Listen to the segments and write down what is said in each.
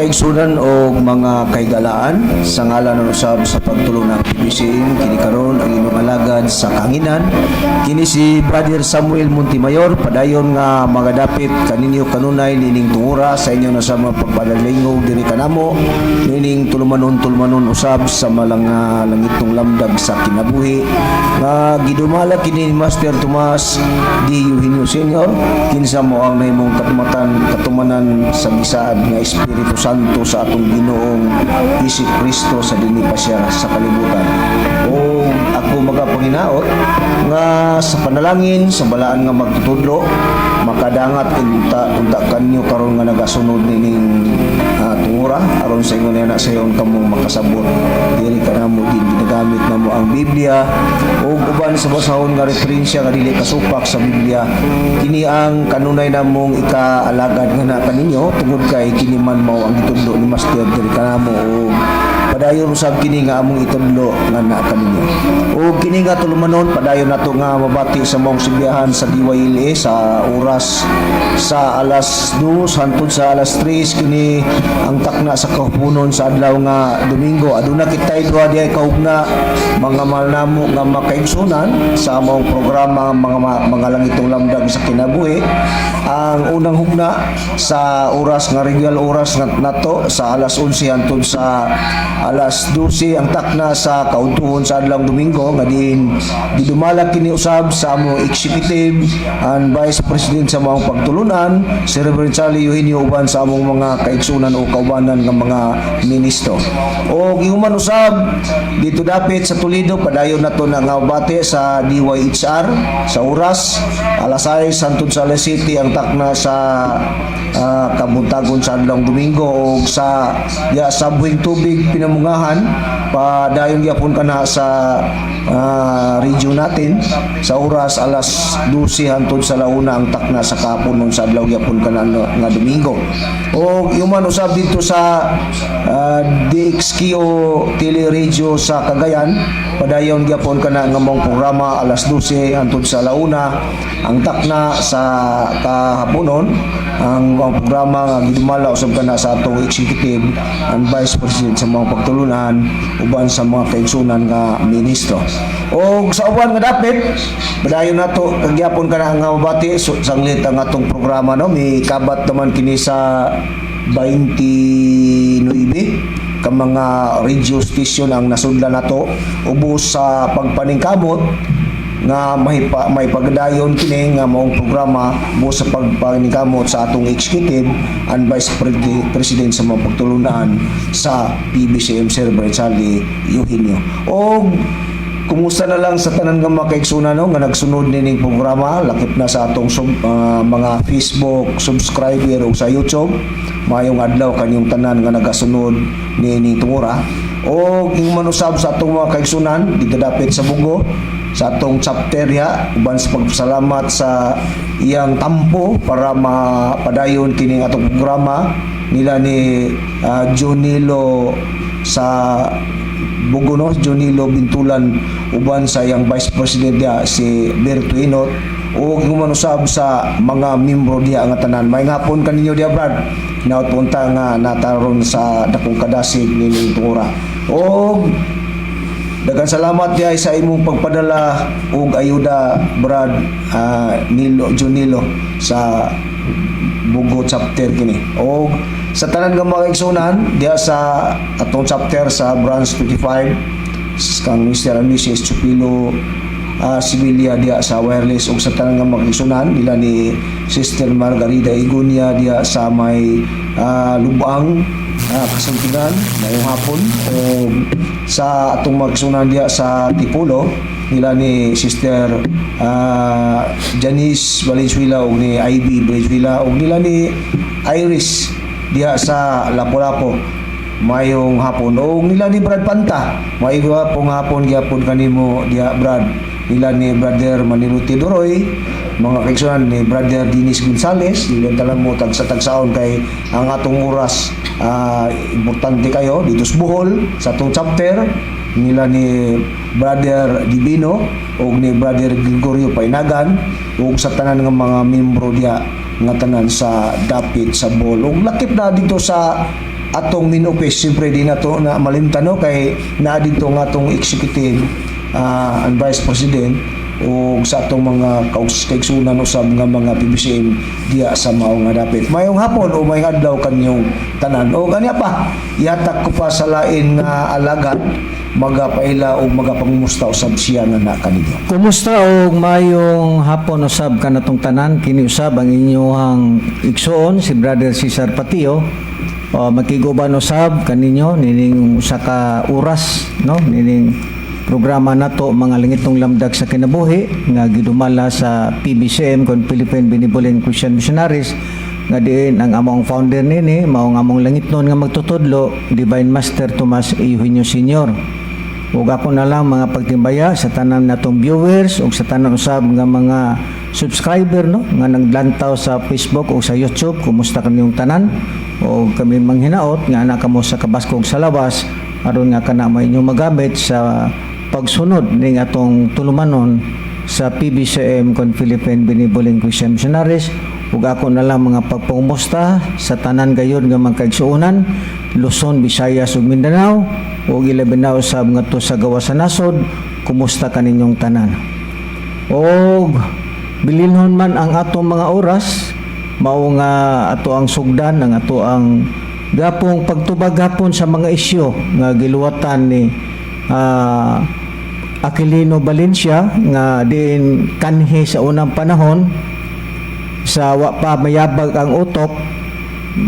Kaigsunan o mga kahigalaan, sa ngalan ng usab sa pagtulong ng PBCM, kini karon ang inyong alagad sa kahanginan. Kini si Brother Samuel Montemayor, padayon nga magadapit kaninyo kanunay nining tungura sa inyo na sa mga pagpadalingog diri kanamo nining tulumanon tulumanon usab sa malanga langitong lamdag sa kinabuhi nga gidumala kini ni Master Tomas D. Eugenio Sr., kinsa mo ang nahimong katumatan katumanan sa gisaad nga Espiritu Santo sa atong Ginoong Hesus Kristo sa dinhi pa siya sa kalibutan. O ako magapanginaot nga sa panalangin sa balaan nga magtutudlo, makadangat unta unta kanyo karon nga nagasunod nining tungura, aron sa ingon na sayon kamo makasabot diri kanamo din ginagamit namo ang Biblia ug uban sa basahon nga referensya nga dili kasupak sa Biblia. Kini ang kanunay namong ikaalagad nga na kaninyo tungod kay kini man mao ang gitudlo ni Master diri kanamo ug padayon usab kini nga among itudlo nga naa kaninyo. Ug kini nga tulumanon, padayon nato nga mabati sa maong sibiyahan sa DYLA sa oras sa alas 2 hangtod sa alas 3. Kini ang takna sa kahuponon sa adlaw nga Domingo. Aduna kitay duha diay kahugna, mga mahal namo nga makaigsunan, sa among programa mga langitong lamdag sa kinabuhi. Ang unang hugna sa oras nga regular oras nga nato sa alas 11 hangtod sa alas 12 ang takna sa kaudtuhon sa adlaw Domingo, nga diin gidumala kini usab sa among executive and vice president sa among pagtulunan, si Reverend Charlie Eugenio, uban sa among mga kaigsunan o kaubanan nga mga ministro. O gihuman usab dito dapit sa Toledo, padayon nato na nga bati sa DYHR sa oras alas 6 hangtod sa alas 7 ang takna sa kabuntagon sa adlaw Domingo. O sa ya sa Buhing Tubig Pinamungahan, padayon gyapon kana sa region natin sa oras alas 12 hangtod sa launa ang takna sa kahaponon sa adlaw gyapon kana, no, nga Domingo. O human usab dito sa DXKO Tele Radio sa Cagayan, padayon gyapon kana nga mong programa, alas 12 hangtod sa launa ang takna sa kahaponon ang mga programa nga gidumala usab kana sa atong executive and vice president sa mga pagtulunan uban sa mga kaigsunan nga ministro. O sa uban nga dapit, padayon nato kagyapon kana nga mabati. So, sanglit ang atong programa, no, mi kabat naman kini sa 29 ka mga radio station ang nasudlan nato ubos sa pagpaningkamot nga may pagdayon kini nga maong programa buos sa pagpaningkamot sa atong executive and vice president sa mga pagtulunan sa PBCM, Sir Charlie Eugenio. Og kumusta na lang sa tanan nga mga kaigsunan, no, nga nagsunod nining programa, lakip na sa atong mga Facebook subscriber o sa YouTube. Maayong adlaw kanyong tanan nga nagasunod nining tungura. O ingon usab sa atong mga kaigsunan dito dapit sa Bugo, sa atong chapter ya, uban sa pagpasalamat sa iyang tampo para mapadayon kining atong programa, nila ni Jonilo sa Bugo, no, Jonilo Bintulan, uban sa iyang vice president diya, si Berto Inot, ug ingon usab sa mga membro diya nga tanan. May hapon kaninyo diya, Brad. Hinaot punta nga nataron sa dakong kadasig nining tungura. Og daghang salamat diay sa imong pagpadala og ayuda, Brad Nilo Junilo sa Bugo chapter kini. Og sa tanan nga mga igsunan diha sa atong chapter sa branch 25, kang Mr. and Mrs. Chupilo Sibilia diha sa wireless, ug sa tanan nga mga igsunan nila ni Sister Margarida Igunya diha sa may Lubang, Kasuntingan, ngayong hapon. O sa atong mga igsunan diha sa Tipulo, nila ni Sister Janice Valenzuela ug ni Ivy Valenzuela ug nila ni Iris diha sa Lapu-Lapu, mayong hapon. O nila ni Brad Panta, mayong hapon hapon gyapon kanimo diha, Brad. Nila ni Brother Manilo Tidoroy, mga kaigsunan ni Brother Dennis Gonzales, dili talan mo tagsa tagsaon kay ang atong oras importante kayo. Dito sa Bohol sa atong chapter, nila ni Brother Divino ug ni Brother Gregorio Painagan ug sa tanan nga mga membro diha nga tanan sa dapit sa Bohol ug lakip na dito sa atong main office. Siyempre di na to na malimtan, no, kay naa didto nga atong executive and vice president o sa atong mga kaigsunan usab nga mga PBCM diya sa mao nga dapit. Mayong hapon o mayong adlaw kanyong tanan. O kanya pa, yatak ko pa sa lain nga alagad, magapaila o magapangumusta usab siya nga na kaninyo. Kumusta og mayong hapon usab kanatong tanan. Kini usab ang inyong igsuon, si Brother Cesar Patio. O, makiguban usab kaninyo nining usa ka oras, no, nining programa nato, Mga Langitnong Lamdag sa Kinabuhi, nga gidumala sa PBCM kon Philippine Benevolent Christian Missionaries, nga diin ang among founder nini mao ang among langitnon nga magtutudlo, Divine Master Tomas Eugenio Senior. Ug ako na lang mga pagtimbaya sa tanan natong viewers ug sa tanan usab nga mga subscriber, no, nga naglantaw sa Facebook o sa YouTube. Kumusta kanyong tanan? O kami manghinaot nga ana kamo sa kabaskog sa lawas aron nga kana may inyong magamit sa pagsunod ning atong tulumanon sa PBCM kon Philippine Benevolent Christian Missionaries. Ug ako na lang mga pagpangumusta sa tanan gayud nga mga kaigsuonan, Luzon, Visayas ug Mindanao, ug ilabi na usab ngadto sa gawas sa nasod. Kumusta kaninyong tanan? Og bilinhon man ang atong mga oras, mao nga ato ang sugdan ang ato ang gapong pagtubag gapon sa mga isyu nga giluwatan ni Aquilino Valencia, nga diin kanhi sa unang panahon sa wa pa mayabag ang utok,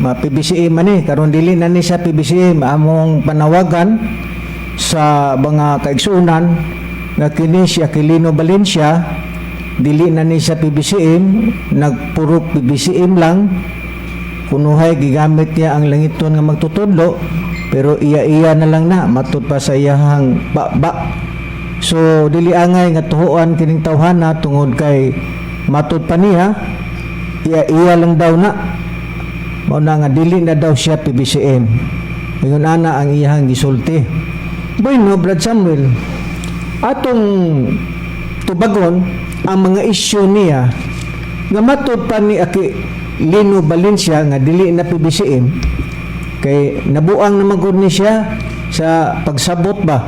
ma PBCM man ni. Karon dili na ni sa PBCM. Among panawagan sa mga kaigsuonan nga kini si Aquilino Valencia dili na ni sa PBCM, nagpuro PBCM lang. Kunuhay gigamit niya ang langiton nga magtutudlo, pero iya-iya na lang na matud pa sa iyahang ba. So dili angay nga tuhuan kining tawhana tungod kay matud pa niya iya-iya lang daw na, mao na nga dili na daw siya PBCM. Ingon ana ang iyahang gisulti. Bueno, Brad Samuel, atong tubagon ang mga isyu niya nga matud pa ni Aquilino Valencia nga dili na PBCM, kay nabuang na magud ni siya sa pagsabot ba.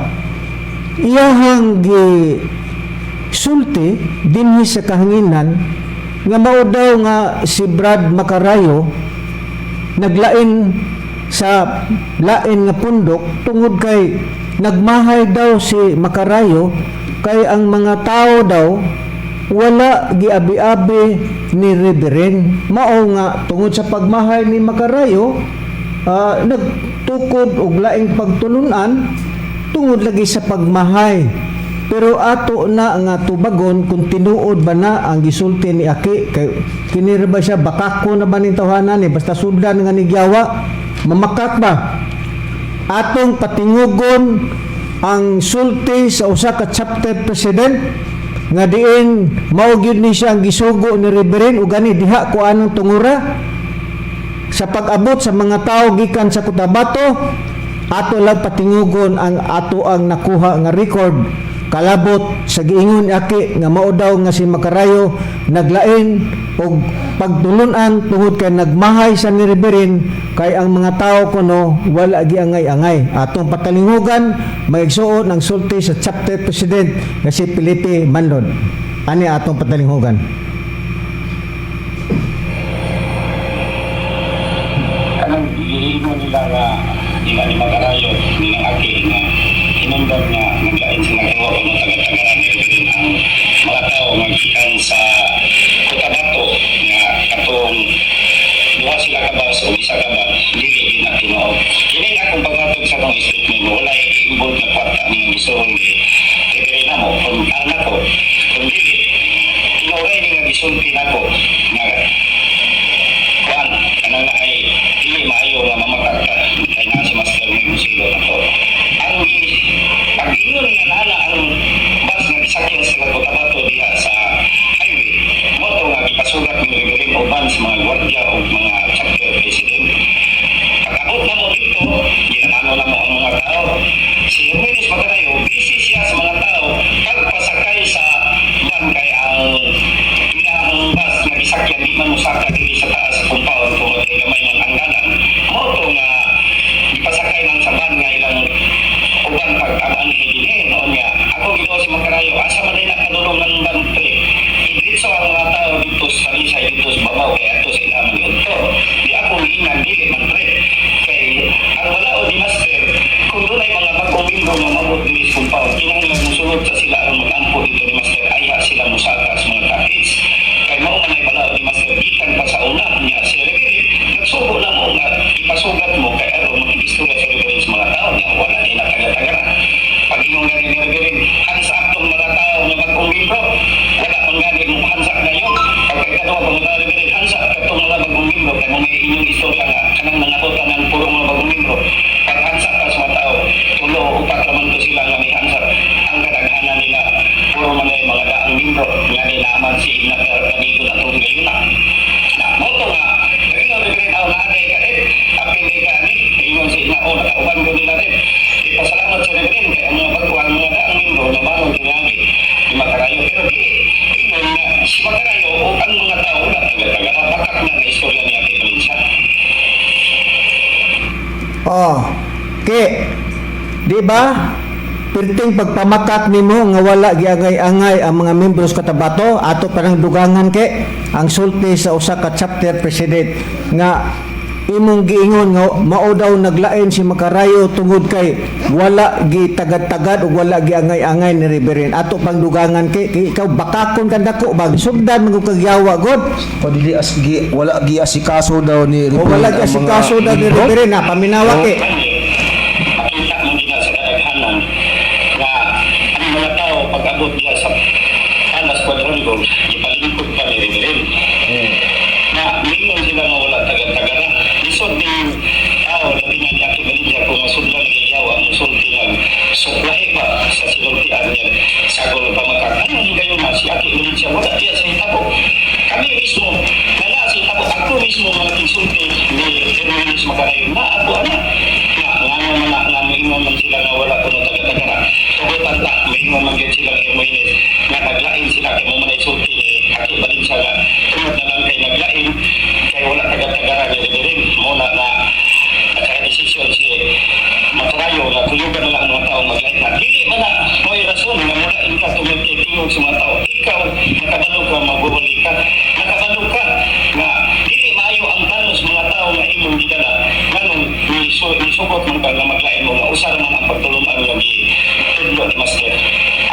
Iyahang gi sulti dinhi sa kahanginan nga mao daw nga si Brad Macarayo naglain sa lain nga pundok tungod kay nagmahay daw si Macarayo kay ang mga tao daw wala giabi-abi ni Reverend. Mao nga tungod sa pagmahay ni Macarayo, nagtukod og laing pagtulunan tungod lagi sa pagmahay. Pero ato na nga tubagon kung tinuod ba na ang gisulti ni Aki, kay kini ra ba siya, bakako na ba ning tawhana ni, basta sundan nga nigyawa mamakak ba. Atong patingugon ang sulti sa usa ka chapter president nga diin mao gyud ni siya ang gisugo ni Reverend ug gani diha ko anong tungura sa pag-abot sa mga tao gikan sa Cotabato. Ato lang patingugon ang ato ang nakuha nga record kalabot sa giingon Aki nga mao daw nga si Macarayo naglain og pagtulunan tungod kay nagmahay sa ni Reverend kay ang mga tao kuno wala giangay-angay. Atong patalingugan, maigsuon, ang sulti sa chapter president nga si Felipe Manlod. Ani atong patalinghugan. Kanang giingon nila nga nila ni Macarayo, nilang Aki, nga hinungdan nga naglain sila gawa o taga-tagaran ni Reverend ang mga tao nga gikan sa Cotabato nga katong duha sila ka bus o isa ka bus, dili gyud na tinuod. Kini nga akong paghatag sa akong statement, wala i-involve na kwarta ni nga gisuol ni Reverend namo. Kung ang nako, kung dili tinuoray ni nga gisulti nako nga kuan kanang na ay dili maayo nga mamakak ka kay naa si Master may musilo nato. Ang pag-ingon nga nana ang bus nga gisakyan sa Cotabato diha sa highway, mo to nga gipasugat ni Reverend uban sa mga gwardiya o mga chapter president. Pag-abot na mo dito, ginamano na mo ang mga tao. Si Jimenez Macarayo, busy siya sa mga tao pagpasakay sa van kay ang ilang bus nga gisakyan di man mosaka diri sa taas sa compound tungod kay gamay man ang dalan. Mo to nga Gikan pagkabanhi dinhi noon niya. Ako ginoo si Makarayo, asa man din nakadulong ng bantri. Idritso ang mga tao dito sa Talisay, dito sa Babaw, kay ato sa ilaman yun. Di ako giingan, dili man, pre. Kay ang balaod ni Master, kung dunay mga bagong miyembro nga mabot diri sa compound, kinahanglan mosulod sa sila aron mag-ampo dito ni Master, ayha sila musaka sa mga cottage. Kay mao man ay balaod ni Master gikan pa sa una niya. Si Reverend nagsugo na mo nga ipasugat mo kay aron makikistorya sa Reverend sa mga tao niya, wala din nagtaga-taga. Pag ingon gani ni Reverend, "Hands up tong mga tao nga bagong miyembro," wala man gani mo hands up na yun. Pag kagkadwa pag mga Reverend, "Hands up katong mga bagong miyembro," kay mo may inyong istorya nga kanang nangabutan ng puro mga bagong miyembro. Pag hands up pa sa mga tao, tulo o upat raman to sila nga may hands up. Ang kadaghanan nila puro man ay mga daang miyembro nga di naman si Igna kanigo atong gayuna. Na mo to nga ingon Reverend, "Aw, naa kay ka rin, apil ka ni." Ingon si Igna, "Oh, nakauban ko nila rin." Ipasalamat sa Reverend kay ang mga bago, ang mga daang miyembro na maron tingali ni Makarayo. Pero di ingon nga si Makarayo o ang mga tao wala taga-taga, bakak na nga istorya niya kay Valencia. Oh, ke, di ba? Perting pagpamakak nimo nga wala giangay-angay ang mga membros Cotabato, ato parang dugangan, ke, ang sulti sa usa ka chapter president nga imong giingon nga mao daw naglain si Makarayo tungod kay wala gitagad-tagad ug wala giangay-angay ni Reverend. Ato pang dugangan, ke, kay ikaw bakakon kan dako ba, sugdan man kag yawa god. O dili as gi, wala gi asikaso daw ni O wala Reverend ang mga giasikaso daw ni miyembro. Reverend na paminawa, ke. Kani, makita mo din sa kadaghanan nga ang mga tao pag-abot diya sa Palace Quadrangle, gipalingkod pa ni Reverend. Na mingon sila nga wala taga-tagara. Lisod din tao, labi na ni Aki Valencia, kung masudlan ng yawa, musulti ng suklahi ba sa sinultian niya sa agol pamakak. Ano ni kayo na si Aki Valencia, wala diya sa hitabo. Kami mismo, na naa sa hitabo, ako mismo nga nakinsulti ni Hermogenes Macarayo, na ako ana. Na, nga nga man na, nga maingon man sila nga wala kuno taga-tagara. Tugutan ta, maingon man gyud sila kay Hermogenes, nga naglain sila kay mo man ay sulti ni Aki Valencia nga tungod na lang kay naglain, kay wala taga-tagara ni Reverend, mo na nga nagka-desisyon si Makarayo nga kuyugan na lang ang mga tao maglain na. Dili man na mo'y rason nga mulain ka tungod kay tingog sa mga tao. Ikaw, nakabalo ka magwawali ka. Nakabalo ka nga dili maayo ang tanos mga tao nga imong gidala. Nganong nisugot man ka nga maglain mo nga usa man ang pagtulunan nga gitudlo ni Master.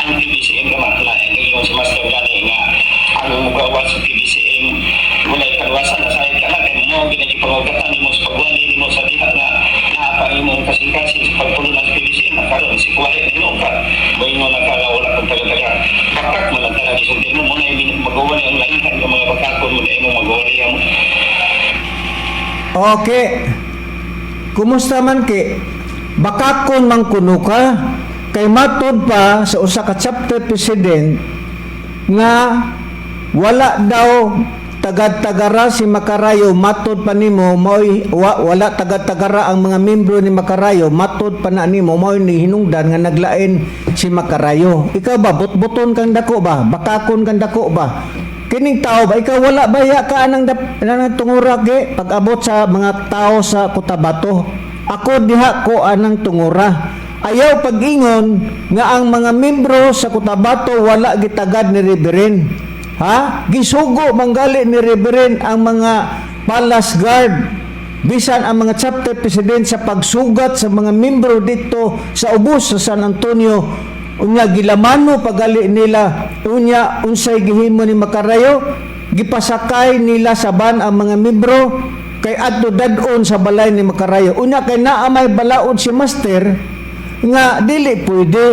Ang PBCM naman na ingon si Master gani nga ang mugawa sa PBCM walay kaluwasan na sayad ka na kay mo ginagipangugatan nimo sa pagwali nimo sa diha nga naa pa imong kasing-kasing sa pagtulunan sa PBCM na karon si kuwahi na ka moingon na ka nga wala kang taga-taga. Bakak man ang tanan isulti mo mo na magwali ang lainhan ng mga bakakon mo na imong magwali mo. Okay. Kumusta man, ke? Bakakon man kuno ka kay matud pa sa usa ka chapter president nga wala daw tagad-tagara si Makarayo. Matod pa nimo mao'y wala tagad-tagara ang mga membro ni Makarayo. Matod pa na nimo mao'y hinungdan nga naglain si Makarayo. Ikaw ba, butbuton kang dako ba, bakakon kang dako ba, kining tao ba? Ikaw, wala ba ya ka anang anang tungura, ke? Pag abot sa mga tao sa Cotabato, ako diha ko anang tungura. Ayaw pag-ingon nga ang mga membro sa Cotabato wala gitagad ni Reverend. Ha, gisugo manggali ni Reverend ang mga palace guard bisan ang mga chapter president sa pagsugat sa mga membro dito sa ubos sa San Antonio. Unya gilamano pagali nila. Unya unsay gihimo ni Makarayo? Gipasakay nila sa van ang mga membro kay adto dad-on sa balay ni Makarayo. Unya kay naa may balaod si Master nga dili pwede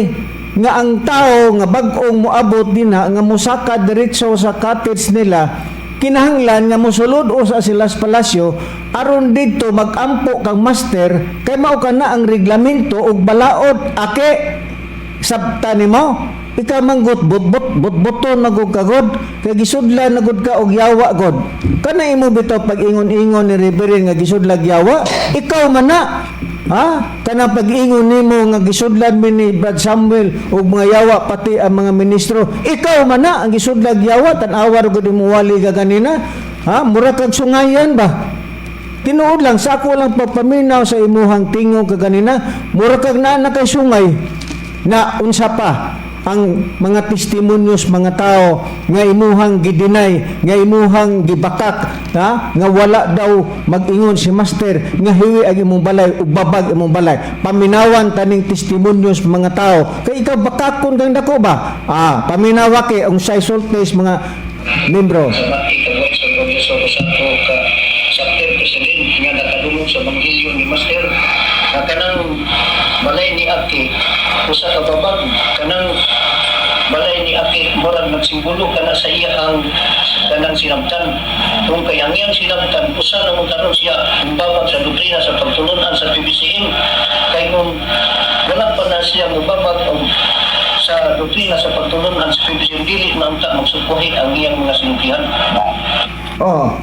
nga ang tao nga bag-ong moabot dinha nga mosaka diretso sa cottage nila, kinahanglan nga mosulod usa sila sa palasyo aron didto magampo kang Master kay mao kana ang reglamento ug balaod. Ake, sabta nimo, ikaw manggut butbut butbuton magug kagod kay gisudlan na gud ka og yawa god. Kana imo bitaw pag-ingon-ingon ni Reverend nga gisudlag yawa, ikaw man na. Ha, kana pag-ingon nimo nga gisudlan mi ni Brad Samuel og mga yawa pati ang mga ministro, ikaw man na ang gisudlag yawa. Tan-awa ra gud imo wali ka ganina. Ha, mura kag sungayan ba. Tinuod lang sa ako lang pagpaminaw sa imuhang tingog kaganina, mura kag naa na kay sungay na unsa pa ang mga testimonyos mga tao nga imuhang gidinay, nga imuhang gibakak, ha? Nga wala daw mag-ingon si master nga hiwi ang imong balay ug babag imong balay. Paminawan taning testimonyos mga tao kay ikaw bakakon kang dako ba? Ah, paminawa kay ang say sultis mga membro. Sa Mati Kagway sa Robleso Rosato ka chapter president nga nakadungog sa Ebanghelyo ni Master nga kanang balay ni Aki usa ka babag, kanang balay ni Aki murag nagsimbolo kana sa iya ang kanang sinabtan kung kay ang iyang sinabtan usa na mo karon siya ang babag sa doktrina sa pagtulunan sa PBCM, kay kung wala pa na siya mobabag og sa doktrina sa pagtulunan sa PBCM, dili na unta magsukwahi ang iyang mga sinultihan. Oh,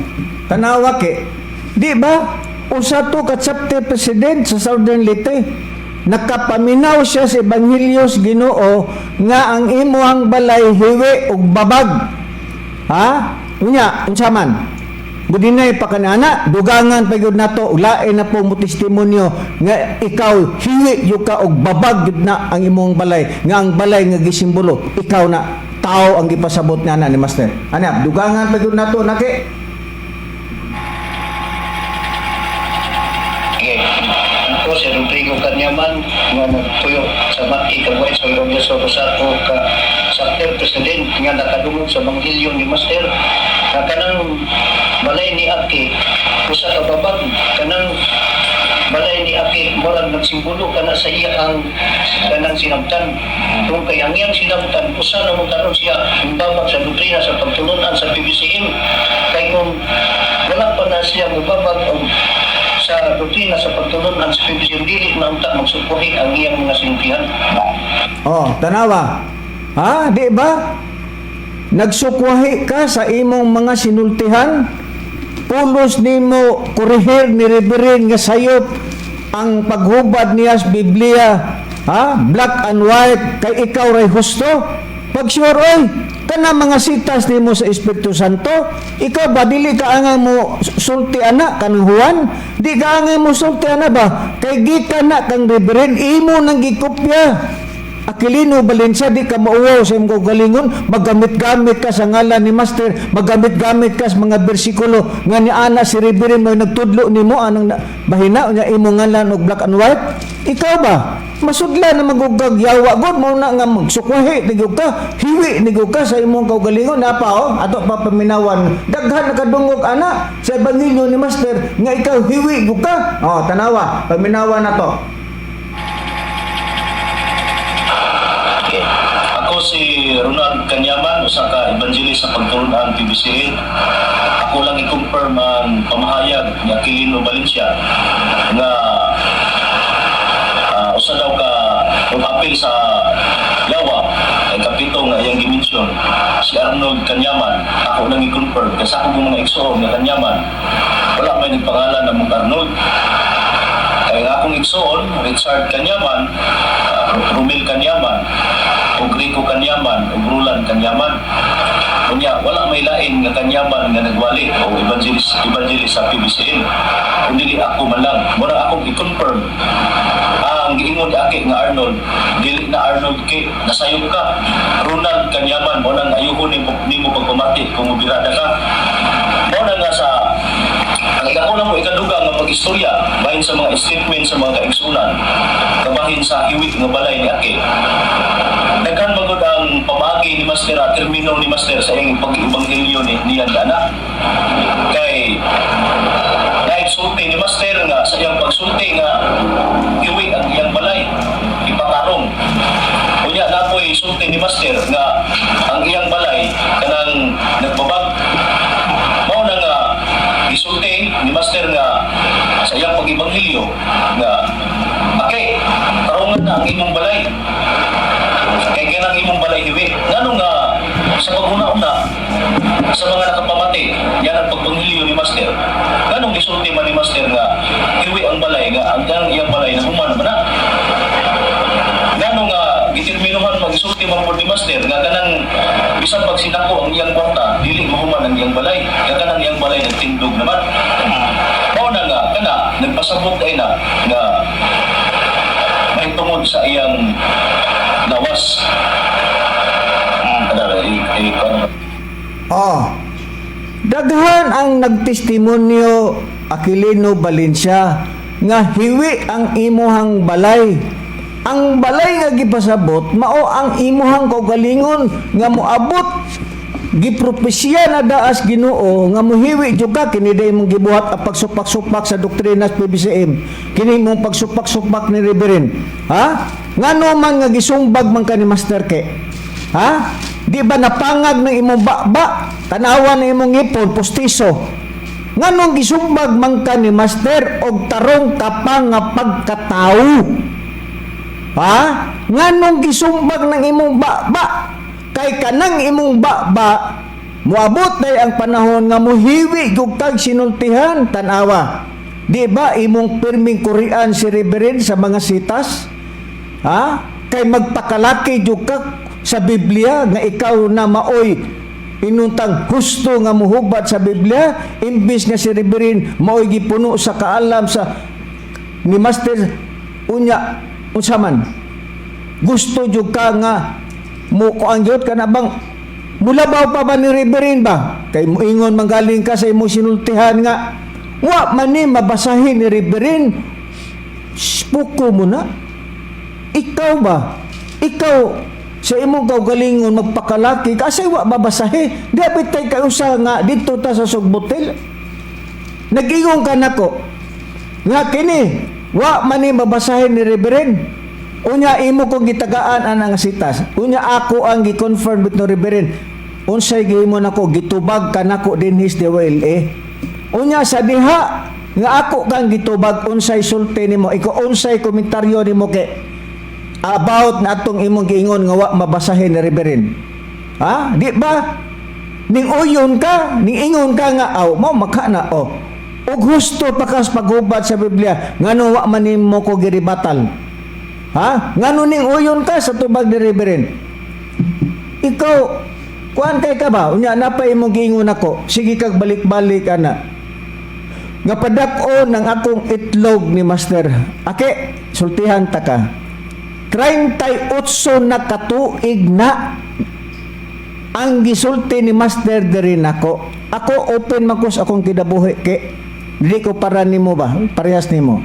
tanawa ke. Di ba? Usa to ka chapter president sa Southern Leyte. Nakapaminaw siya sa Ebanghelyo sa Ginoo nga ang imuhang balay hiwi ug babag. Ha? Unya, unsa man? Budinay pa kanana, dugangan pa gyud nato, lain na po mo testimonyo nga ikaw hiwi gyud ka og babag gyud na ang imong balay, nga ang balay nga gisimbolo, ikaw na tao ang gipasabot nga na ni Master. Ana, dugangan pa gyud nato naki. Okay. Ako si Rodrigo Kanyaman nga nagtuyo sa Mati Kagway sa Robleso Rosato ka chapter president nga nakadungog sa Ebanghelyo ni Master nga kanang balay ni Aki usa ka babag, kanang balay ni Aki murag nagsimbolo kana sa iya ang kanang sinabtan kung kay ang iyang sinabtan usa na mo karon siya ang babag sa doktrina sa pagtulunan sa PBCM, kay kung wala pa na siya mobabag og sa doktrina sa pagtulunan sa PBCM, dili na unta magsukwahi ang iyang mga sinultihan. Oh, tanawa. Ha, di ba? Nagsukwahi ka sa imong mga sinultihan. Pulos nimo korehir ni Reverend nga sayop ang paghubad niya sa Biblia. Ha? Black and white kay ikaw ray husto. Pag sure oy, kana mga sitas nimo sa Espiritu Santo, ikaw ba dili ka angang mo sulti ana kanang Juan? Di ka angang mo sulti ana ba? Kay gikan na kang Reverend, imo nang gikopya. Aquilino Valencia, di ka mauwaw sa imong kaugalingon, magamit-gamit ka sa ngalan ni Master, magamit-gamit ka sa mga bersikulo nga ni ana si Reverend may nagtudlo nimo anang bahina nya imong ngalan og black and white. Ikaw ba? Masudla na magugag yawa god mao na nga magsukwahi ni ka, hiwi ni ka sa imong kaugalingon na pa oh, ato pa paminawan. Daghan nakadungog ana sa ebanghelyo ni Master nga ikaw hiwi gyud ka. Oh, tanawa, paminawan na to. Okay. Ako si Ronald Kanyaman, usa ka evangelist sa pagtulunan PBCA. Ako lang i-confirm ang pamahayag ni Aquilino Valencia nga usa daw ka apil sa yawa ay kapito nga iyang gi-mention si Arnold Kanyaman. Ako lang i-confirm kasi ako mga igsoon nga Kanyaman, wala may nagpangalan na mong Arnold. Kaya nga akong igsoon, Richard Kanyaman, Romel Kanyaman, ug Rico Kanyaman, ug Roland Kanyaman. Unya, wala may lain nga Kanyaman nga nagwali o evangelist sa PBCM. Kung dili ako man lang, mura akong i-confirm ang giingon ni Aki nga Arnold, dili na Arnold ke, nasayop ka. Ronald Kanyaman, mo nang ayuhon nimo pagpamati kung mobirada ka. Mo na nga sa ang ako lang mo ikaduga nga pag-istorya bahin sa mga statement sa mga kaigsunan, kabahin sa hiwi nga balay ni Aki. Daghan magod ang pamaagi ni Master, termino ni Master sa iyang pag-ebanghelyo ni niya anak. Kay naigsulti ni Master nga sa iyang pagsulti nga hiwi ang iyang balay ipatarong. Unya napoy sulti ni Master nga ang iyang balay kanang nagbabag. Mao na nga gisulti ni Master nga sa iyang pag-ebanghelyo nga, "Okay, tarungan na ang imong balay. Kay kanang imong balay hiwi." Ngano nga sa paghuna-una sa mga nakapamati yan ang pagbanghelyo ni Master? Nganong gisulti man ni Master nga hiwi ang balay, nga ang kanang iyang balay na human man na? Ngano nga giterminuhan magisulti man pod ni Master nga kanang bisan pag sinako ang iyang kwarta, dili mahuman ang iyang balay, nga kanang iyang balay nagtindog naman? Mao na nga Pasabot ay na nga mahitungod sa iyang lawas. Ano, ano, Oh. Daghan ang nagtestimonyo, Aquilino Valencia, nga hiwi ang imuhang balay. Ang balay nga gipasabot mao ang imuhang kaugalingon nga moabot, gipropesya na daas Ginoo nga muhiwi jud ka. Kini day imong gibuhat ang pagsupak-supak sa doktrina sa PBCM, kini imong pagsupak-supak ni Reverend, ha? Ngano man nga gisumbag man ka ni Master ke, ha? Di ba napangag ng imong baba? Tanawa ng imong ngipon, pustiso. Nganong gisumbag man ka ni Master og tarong ka pa nga pagkatao? Ha? Nganong gisumbag ng imong baba? Kay kanang imong baba, muabot day ang panahon nga muhiwi jud kag sinultihan, tanawa. Di ba imong pirming kurian si Reverend sa mga sitas? Ha? Kay magpakalaki jud ka sa Biblia nga ikaw na maoy inuntang husto nga muhubat sa Biblia, imbis nga si Reverend maoy gipuno sa kaalam sa ni Master. Unya unsa man, gusto jud ka nga mo kuan gyud ka na bang mulabaw pa ba ni Reverend ba, kay muingon manggaling ka sa imong sinultihan nga wa man ni mabasahin ni Reverend. Spuko mo na ikaw ba? Ikaw sa imong kaugalingon magpakalaki kasi wa mabasahi. Di bitay kay usa nga didto ta sa Sugbutel, nag-ingon ka nako nga kini wa man ni mabasahin ni Reverend. Unya imo kong gitagaan ana nga sitas. Unya ako ang gi-confirm with no Reverend. Unsay gihimo nako? Gitubag ka nako dinhi sa DYLA. Unya sa diha nga ako kang gitubag, unsay sulti nimo? Ikaw, unsay komentaryo nimo kay about na atong imong giingon nga wa mabasahin ni Reverend? Ha? Di ba ning uyon ka, ning ingon ka nga aw mo maka na oh. Ug husto pa ka sa paghubat sa Biblia, ngano wa man nimo ko giribatal? Ha? Ngano ning uyon ka sa tubag ni Reverend? Ikaw, kuan kay ka ba? Unya na pa imong giingon ako. Sige kag balik-balik ana. Nga padak-o ng akong itlog ni Master. Ake, sultihan ta ka. 38 na katuig na ang gisulti ni Master diri nako. Ako, open man ko sa akong kinabuhi ke dili ko para nimo ba, parehas nimo.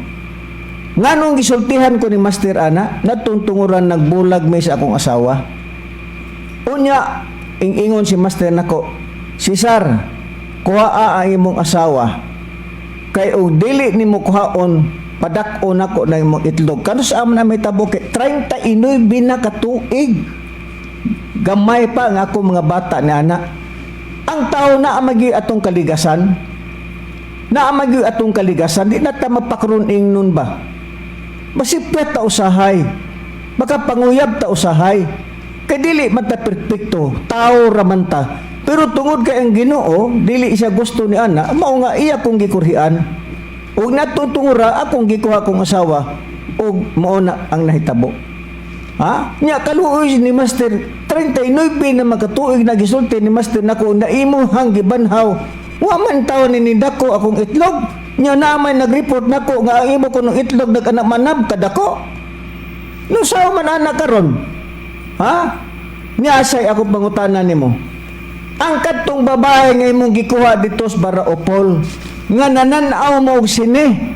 Nganong gisultihan ko ni Master ana, natuntunguran nagbulag may sa akong asawa. Unya, ing-ingon si Master nako, "Cesar, kuha ang imong asawa. Kay og dili nimo kuhaon, padak-on nako na imong itlog." Kanus sa na may tabo kay 39 na katuig. Gamay pa ang ako mga bata ni ana. Ang tao na magi atong kaligasan. Na magi atong kaligasan, di na ta mapakron nun ba? Masipyat ta usahay. Makapanguyab ta usahay. Kay dili man ta perpekto, tao ra man ta. Pero tungod kay ang Ginoo, dili siya gusto ni ana, mao nga iya kong gikurhian. Ug natutungura akong gikuha kong asawa ug mao na ang nahitabo. Ha? Nya kaluoy ni Master, 39 na makatuig na gisulti ni Master nako na imo hang gibanhaw. Wa man taw ni nidako akong itlog. Nya na may nag-report nako nga ang imo kunong itlog nag-anak manab kadako. No sao man ana karon? Ha? Nya asay ako pangutana nimo. Ang kadtong babae nga imong gikuha dito sa Baraopol nga nanan-aw mo og sine.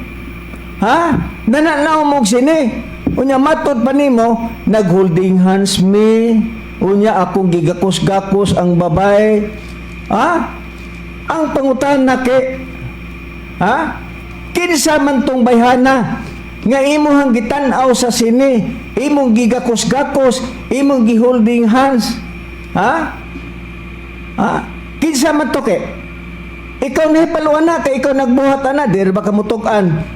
Ha? Nananaw mo og sine. Unya matod pa nimo, nag-holding hands me. Unya akong gigakos-gakos ang babae. Ha? Ang pangutana ke, ha? Kinsa man tong bayhana nga imong gitan-aw sa sine, imong gigakos-gakos, imong giholding hands? Ha? Ha? Kinsa man to ke? Ikaw na hipaluan na kay ikaw nagbuhat ana, di ba ka mutug-an?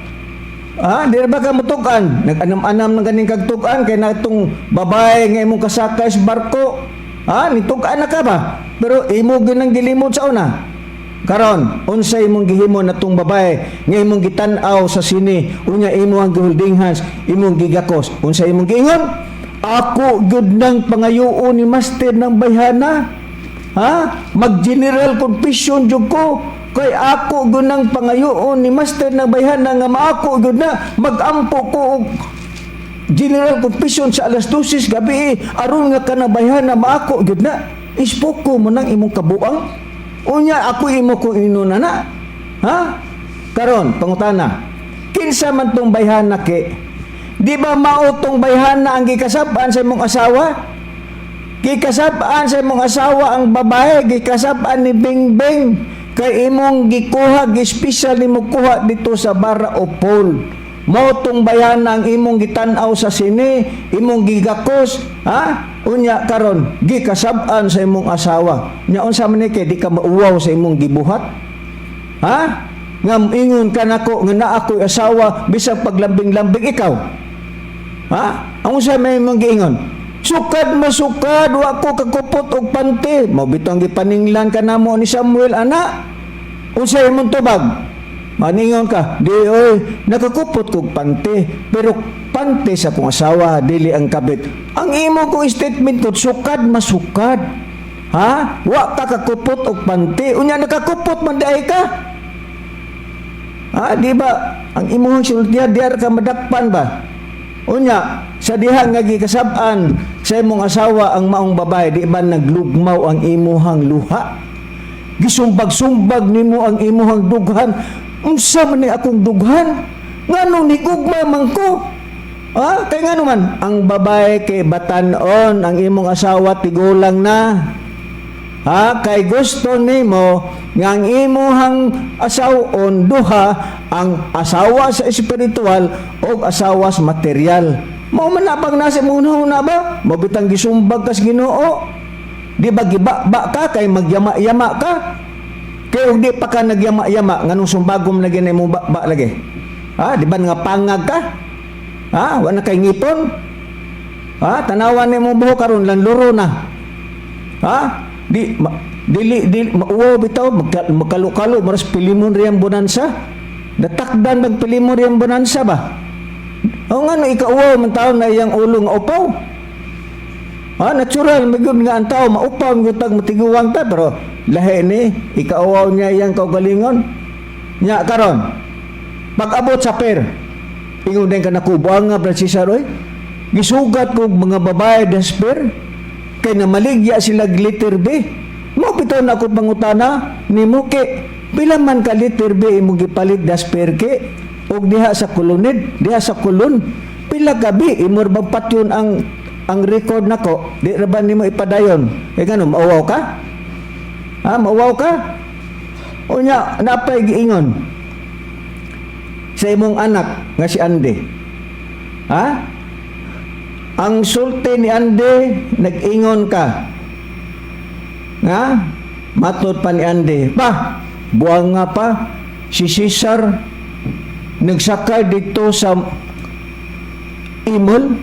Ha? Di ba ka mutug-an? Nag-anam-anam ng ganing kagtug-an kay natong babae nga imong kasakay sa barko. Ha? Nitug-an na ka ba? Pero imo ginang gilimod sa una. Karon, unsay imong gihimo natong babae nga imong gitan-aw sa sine, unya imo ang giholding hands, imong gigakos? Unsay imong giingon? Ako gyud nang pangayoon ni Master ng bayhana. Ha? Mag-general confession jud ko. Kay ako gunang pangayoon ni Master na bayhana nga maako gyud na magampo ko og general confession sa alas 12 gabi aron nga kana bayhana maako gyud na. Ispoko mo nang imong kabuang. Unya ako imo ko inuna na. Ha? Karon pangutana. Kinsa man tong bayhana ke? Di ba mao tong bayhana ang gikasab-an sa imong asawa? Gikasab-an sa imong asawa ang babae, gikasab-an ni Bingbing kay imong gikuha, gi-special nimo kuha dito sa Barra o Pole. Mao tong bayhana ang imong gitan-aw sa sine, imong gigakos, ha? Unya karon gikasab-an sa imong asawa. Nya unsa man ni kay di ka mauwaw sa imong gibuhat? Ha? Nga ingon ka nako nga naa ako'y asawa bisag paglambing-lambing ikaw. Ha? Ang unsa may imong giingon? Sukad masukad, wa ko kakupot og pante. Mao bitong gipaninglan ka namo ni Samuel ana. Unsa imong tubag? Maningon ka, di oy, nakakupot kog pante, pero pante sa akong asawa, dili ang kabit. Ang imo kong statement ko, sukad masukad. Ha? Wa ka kakupot og pante. Unya nakakupot man diay ka. Ha, di ba? Ang imong sultihan diar ka madakpan ba? Unya, sa diha nga gikasab-an sa imong asawa ang maong babae, di ba naglugmaw ang imuhang luha? Gisumbag-sumbag nimo ang imuhang dughan. Unsa man ni akong dughan? Nganong nigugma man ko? Ha? Kay ngano man, ang babae kay batan-on, ang imong asawa tigulang na. Ha, kay gusto nimo nga ang imuhang asawon duha ang asawa sa espiritual o asawa sa material. Mao man na bang nasa imong hunahuna ba? Mao bitang gisumbag kas Ginoo. Di ba gibaba ka kay magyama-yama ka? Kay og di pa ka nagyama-yama nganong sumbagom na ginay mo ba lagi? Ha, di ba nga pangag ka? Ha, wa na kay ngipon? Ha, tanawan nimo buhok karon lanluro na. Ha? Di ma, dili dili mauwaw bitaw magkalo-kalo maras pilimon riyang bonanza. Natakdan mag pilimon riyang bonanza ba? O nga no ikauwaw man taon na iyang ulo nga upaw. Ha, natural magyud nga ang tao maupaw gyud tag matiguang ta pero lahi ni ikauwaw niya iyang kaugalingon. Nya karon pag-abot sa per ingon din ka nakubuang nga Brad Cesar oy. Gisugat ko mga babae desper kay namaligya sila letter B. Mao bitaw na ako pangutana nimo kay pila man ka letter B imong gipalit dasper ke og diha sa kulunid, diha sa kulon pila ka B imo ra bang patyon ang record nako, di ra ba nimo ipadayon? Kay ngano mauwaw ka? Ha, mauwaw ka? Unya napay giingon sa imong anak nga si Andy. Ha? Ang sulti ni Andy, nag-ingon ka. Nga? Matod pa ni Andy. Pa, buwang nga pa, si Cesar nagsakay dito sa imol,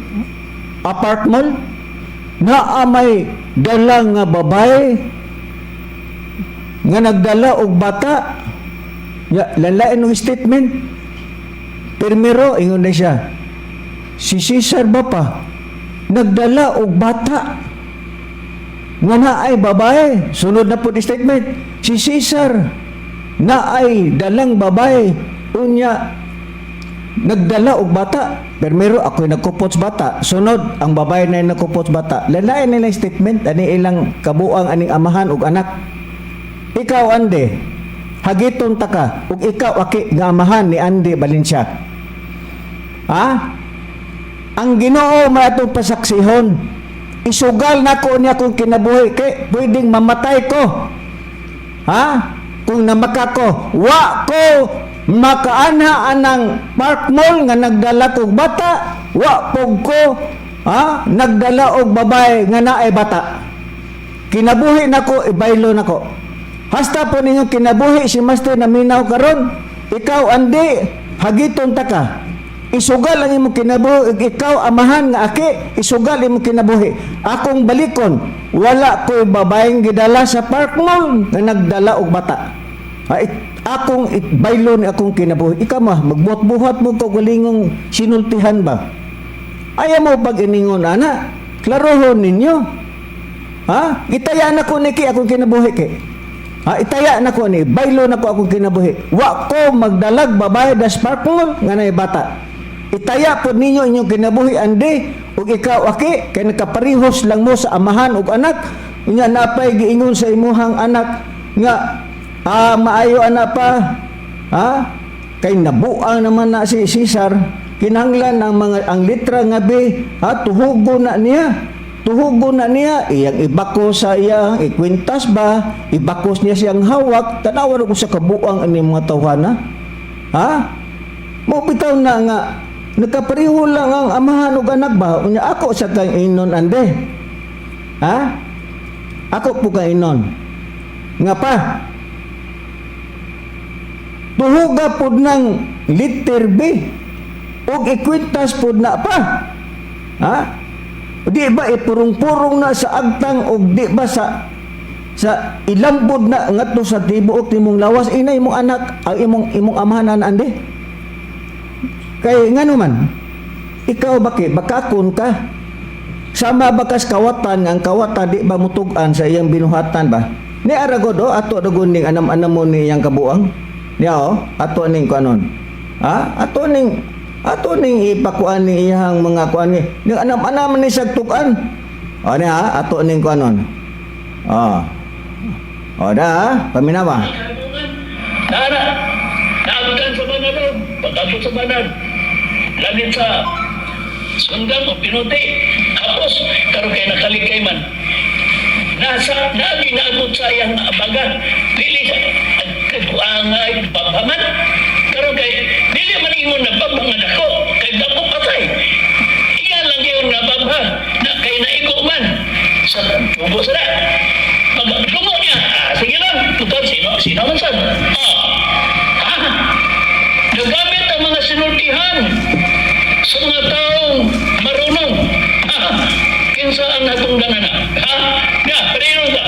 apartment, na may dala nga babae nga nagdala og bata. Ya, lalain ng statement. Primero, ingon na siya, si Cesar ba pa, nagdala og bata nga naay babae. Sunod na po statement. Si Cesar naay dalang babae. Unya, nagdala og bata. Primero, ako'y nagkupot sa bata. Sunod, ang babae na nagkupot sa bata. Lalain nila yung statement, ani ilang kabuang aning amahan og anak. Ikaw, Ande, hagiton ta ka, ug ikaw, aki, nga amahan ni Ande Valencia. Ha? Ang Ginoo may atong pasaksihon. Isugal nako niya kung kinabuhi kay pwedeng mamatay ko. Ha? Kung namaka ko, wa ko makaanha anang Park Mall nga nagdala kog bata, wa pog ko ha nagdala og babae nga naay bata. Kinabuhi nako, ibaylo nako. Hasta po ninyong kinabuhi si Master na minaw karon, ikaw Andi, hagiton ta ka. Isugal ang imong kinabuhi, ikaw amahan nga aki, isugal imong kinabuhi. Akong balikon, wala ko'y babaeng gidala sa Park Mall nga nagdala og bata. Ha, akong baylo ni akong kinabuhi. Ikaw ma, magbuhat-buhat mo kaugalingong sinultihan ba? Ayaw mo pag iningon, ana. Klarohon ninyo. Ha? Gitayaan ako ni ki akong kinabuhi ki. Ha, itaya na ko ni, baylo na ko akong kinabuhi. Wa ko magdalag babae da sparkle nga nay bata. Itaya po ninyo inyong kinabuhi, ande, ug ikaw, aki, kay nakaparihos lang mo sa amahan ug anak. Unya napay giingon sa imuhang anak nga maayo ana pa, ha, kay nabuang naman na si Cesar. Kinahanglan ang mga ang litra nga B, ha, tuhugo na niya, tuhugo na niya, iyang ibako sa iyang ikwintas ba, ibakos niya siyang hawak. Tanawa ko sa kabuang ani mga tawhana, ha. Mo bitaw na nga nakapareho lang ang amahan ug anak ba. Unya ako sa kang inon, ande, ha, ako po kang inon nga pa tuhuga pod ng liter B ug ikwintas pod na pa, ha. Di ba ipurong-purong na sa agtang ug di ba sa ilambod na ngadto sa tibuok nimong lawas? Ina imong anak ang imong amahan, ande, kay ngano man ikaw baki bakakon ka, sama bakas kawatan nga ang kawatan di ba mutug-an sa iyang binuhatan ba ni aragod o ato dagon ning anam-anam mo ni iyang kabuang niya o ato ning kuanon, ha, ato ning ipakuan ni iyang mga kuan ni anam-anam ni sa tug-an o niya ato ning kuanon o o da ha? Paminawa. Nara, naabutan sa banal o, pag-abot sa banal, langit sa sundang o pinuti, tapos, karon kay nakalikay man, nasa, nagi naabot sa iyang baga, dili sa, ang babaman, karon kay, dili man ingon na baba nga dako, kay dako patay, iya lang yun nga baba, na kay naigo man, sa tubo sa na, pag dumo niya, sige lang, total, sino man sad? Ha? Nagamit ang mga sinultihan sa mga taong marunong. Ha? Kinsa ang natungdan na? Ha? Ya, pareho ka.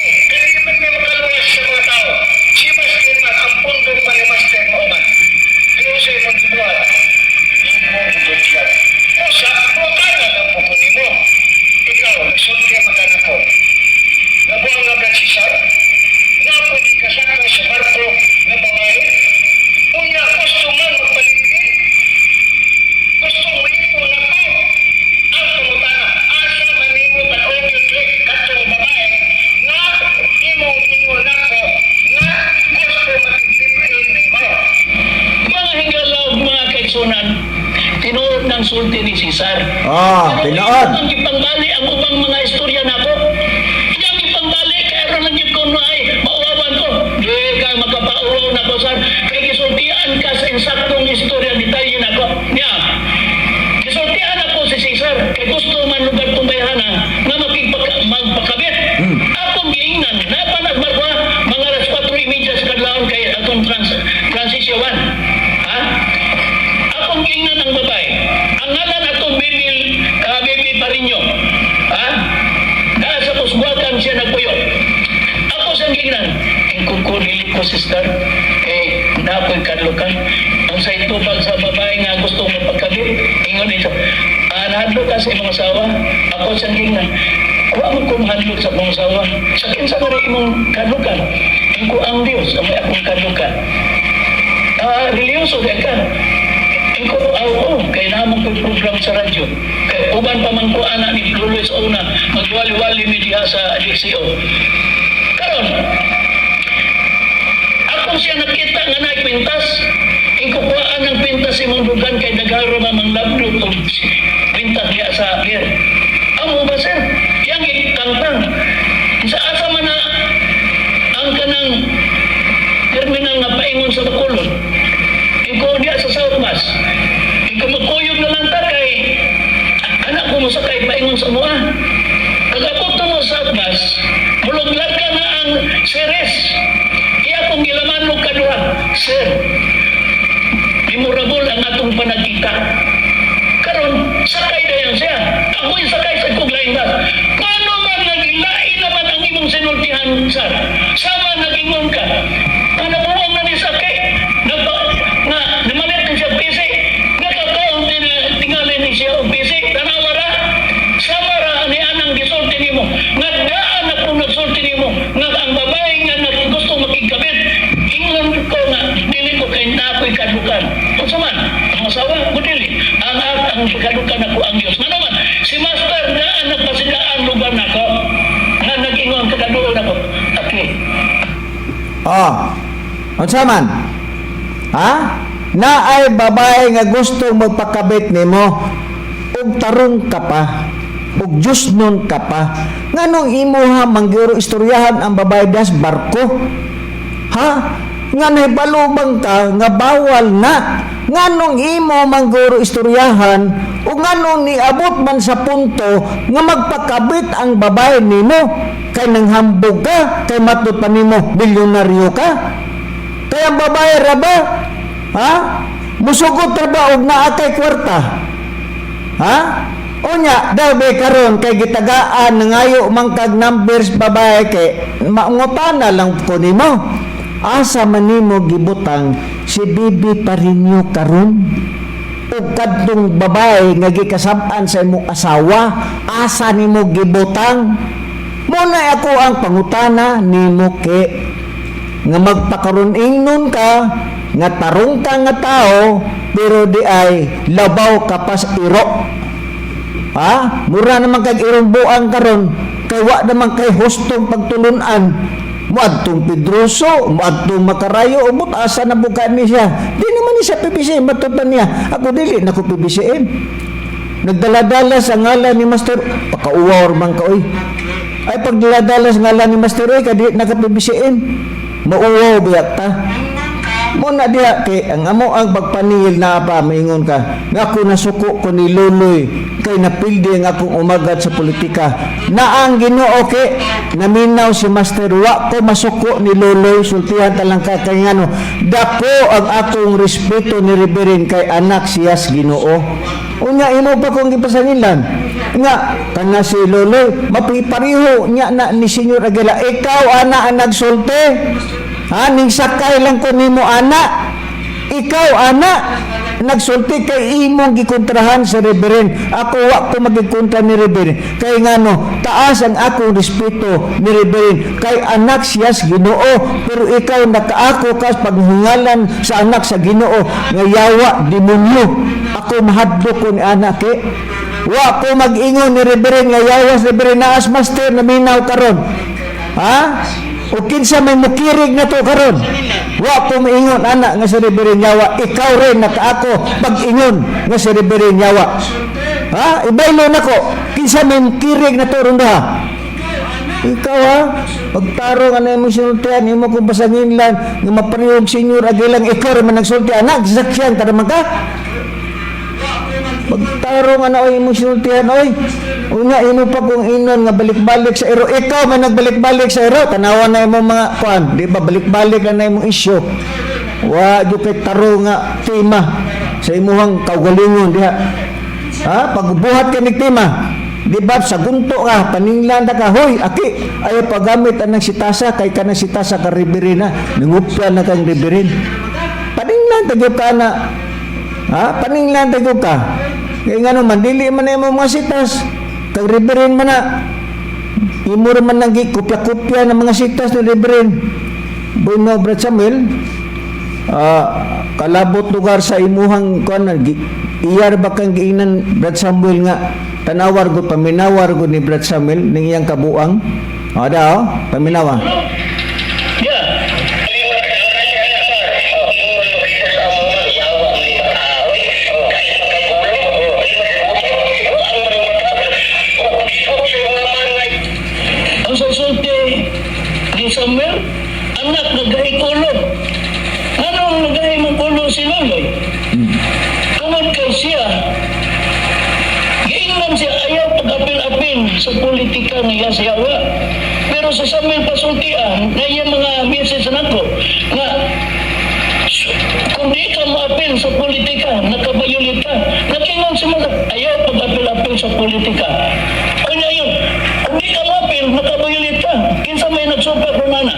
Kaya man may makaluwas sa mga tao. Si Master man, ang pundong pa ni Master Mauman. Pero sa imong gibuhat, imong gidudyan. Usa, bukana ng buko nimo. Ikaw, nagsulti ang magana ko. Nabuang nga ka, Cesar? Nga po di kasaka sa barko ng babae? Unya, gusto man magpaligid? Gusto mo ito na ko? Ang pangutana, asa man nimo tan-awon katong babae nga imong ingon nako nga gusto makiglipin nimo? Mga higalaw, mga kaigsunan, tinuod ng sulti ni Cesar. Ah, Pero tinuod. iyang gipangbali ang ubang mga istorya nako. Iyang gipangbali kay aron lang gyud ko na ay mauwawan ko. Di ka makapauwaw na ko, sir. Kay gisultian ka sa insaktong istorya detalye nako. Niya, gisultian ako si Cesar kay gusto man lugar tong bayhana nga magpakabit. Akong giingnan, napanagbarwa mga alas 4:30 sa kadlawon kay atong transition 1. Ha? Akong giingnan ang babae. Ang ngalan atong baby Parinyo. Ha? Dahil sa kusguakan siya nagpuyo. Ako siyang giingnan. Ingkong ko, dili ko, sister. Eh, nakoy kadlukan. Ang sa itubag sa babae nga gusto mo pagkabit, ingon ito. Nahadlok ka sa imong asawa. Ako siyang giingnan. Wa mo ko mahadlok sa akong asawa. Sa kinsa man imong kadlukan? Ingko ang Dios ang may akong kadlukan. Religyoso kay ka. Ingko, oo, kay naman ko'y program sa radyo. Kay uban pa man ko ana ni Luis Ona, magwali-wali mi diha sa DCO. Karon, ako siya nakita nga naipintas. Ingko, kuhaan ng pintas imong dugan kay daghang ra mang labdot og pintas diha sa pier. Amo ba, sir? Yang ikangtang. Sa asa man na ang kanang terminal nga paingon sa Bacolod? Ikaw diya sa South Mass. Ikaw magkuyog na lang ta kay anak ko mo sakay paingon sa mua. Pag-abot mo sa South Mass, muluglag ka na ang Ceres. Iya kong gilaman mo kaduha. Sir, memorable ang atong panagkita. Karon, sakay na yan siya. Ako'y sakay sa kong lain bus. Paano man naglain naman ang imong sinultihan, sir? Sama nag-ingon ka. Panabuang na ni sakay. Nagpa, nga, namalit na siya PC. Nakakaon din tingali ni siya og PC. Tanawa ra. Sama ra ni anang gisulti nimo. Nga daan na kung nagsulti nimo. Nga ang babae nga Oh. Unsa man? Ha? Naay babae nga gusto magpakabit nimo ug tarong ka pa ug Diyos nun ka pa, nganong imuha mangguro istoryahan ang babae das barko, ha? Nga nahibalo bang ka nga bawal na? Nganong imo mangguro istoryahan o nganong niabot man sa punto nga magpakabit ang babae nimo kay nanghambog ka, kay matod pa nimo milyonaryo ka? Kaya ang babae ra ba, ha, musugot ra ba og naa kay kwarta, ha? Unya, daw be karon kay gitagaan, nangayo man kag numbers babae, kay maungutana lang ko nimo. Asa man nimo gibutang si Bibi Parinyo karon? Ug kadtong babae nga gikasab-an sa imong asawa, asa nimo gibutang? Muna ako ang pangutana nimo ke nga magpakaron ingnon ka nga tarong ka nga tao, pero di ay labaw ka pas iro. Ha? Mura naman kag irong buang karon kay wa naman kay hustong pagtulunan. Moadtong Pedroso, moadtong Makarayo, umot asa na buka ni siya. Di naman ni siya PBCM, matutan niya. Ako dili na ko PBCM. Nagdala-dala sa ngalan ni Master, pakauwaw man ka oy. Ay pagdala-dala sa ngalan ni Master oy, kadi naka PBCM. Mauwaw biyak ta. Muna diha kay ang amo ang pagpaningil na pa maingon ka nga ako nasuko ko ni Luloy kay napildi ang akong umagat sa politika na ang Ginoo kay naminaw si Master, wa ko masuko ni Luloy. Sultihan talang ka kay ngano dako ang akong respeto ni Reverend kay anak siya sa Ginoo. Unya imo pa kung gipasangilan nga kana si Luloy mapipariho nya na ni Senyor Aguila. Ikaw ana ang nagsulti. Ha, ning sakay lang ko nimo ana. Ikaw ana nagsulti kay imong gikontrahan sa Reverend. Ako wa ko magikontra ni Reverend. Kay ngano, taas ang akong respeto ni Reverend kay anak siya sa Ginoo, pero ikaw nakaako ka sa paghingalan sa anak sa Ginoo nga yawa, demonyo. Ako mahadlok ko ni anak eh. Wa ko mag-ingon ni Reverend nga yawas Reverend naas master naminaw karon. Ha? O kinsa may mukirig na to karon? Wa ko maingon ana nga si Reverend Yawa. Ikaw rin nakaako pag-ingon nga si Reverend Yawa. Ha? Ibaylo nako. Kinsa may mukirig na to ron ha? Ikaw ha? Pagtarong ano imong sinultian, imo kong pasangin lang, nga maparehog Senyor Aguilang, ikaw rin man nagsulti, anak, saksyan, tara man ka. Pagtarong ano oy imong sinultihan oy. Unya imo pa kung inon nga balik-balik sa iro. Ikaw man nagbalik-balik sa iro, tanawan na imong mga kuan, di ba balik-balik na na imong isyu. Wa jud kay tarong nga tema sa imuhang kaugalingon diha. Ha, pagbuhat ka nig tema, di ba sa gunto ka, paninglan ka, hoy, aki, ayaw paggamit anang sitasa, kay kanang sitasa ka riberin na, nangupya na kang riberin. Paninglan ta gyud ka na. Ha? Paninglan ta gyud ka. Kaya nga naman, dili man na imong mga sitas. Kag riberin man na. Imo ra man nang kopya-kopya ng mga sitas ni riberin. Bueno, Brad Samuel, kalabot lugar sa imuhang kuan iyar ba kang giingnan Brad Samuel nga tanawar gud, paminawar gud ni Brad Samuel ning iyang kabuang. O da oh, paminawa. Yeah. Ang sasulti ni Samuel, anak nagahi ulo. Anong nagahi mong ulo si Loloy? Tungod kay siya, giingnan siya ayaw pag-apil-apil sa politika nga siya wa. Pero sa Samuel pasultian, na iya mga message nako, nga kung di ka maapil sa politika, nakabayulit ka. Nakingon si mga ayaw pag-apil-apil sa politika. Kanya yun, kung di ka maapil, nakabayulit ka. Kinsa may nagsupa nana.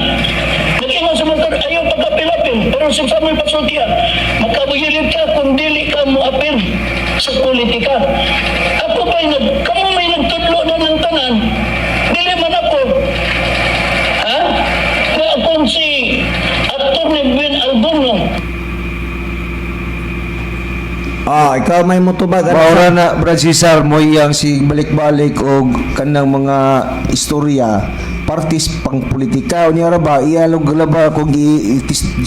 Nakingon si mga ayaw pag-apil-apil. Pero si Samuel pasultian, makabayulit ka kung dili ka moapil sa politika. Ako pa'y kamo may nagtudlo na ng tanan, dili man ako. Ha? Na kung si Atty. Ben Aldono, Ah, ikaw may motubag ano Maura na Brad Cesar mo iyang si balik-balik og kanang mga istorya. Partis pang politika unya ra ba, iya lugar ba kung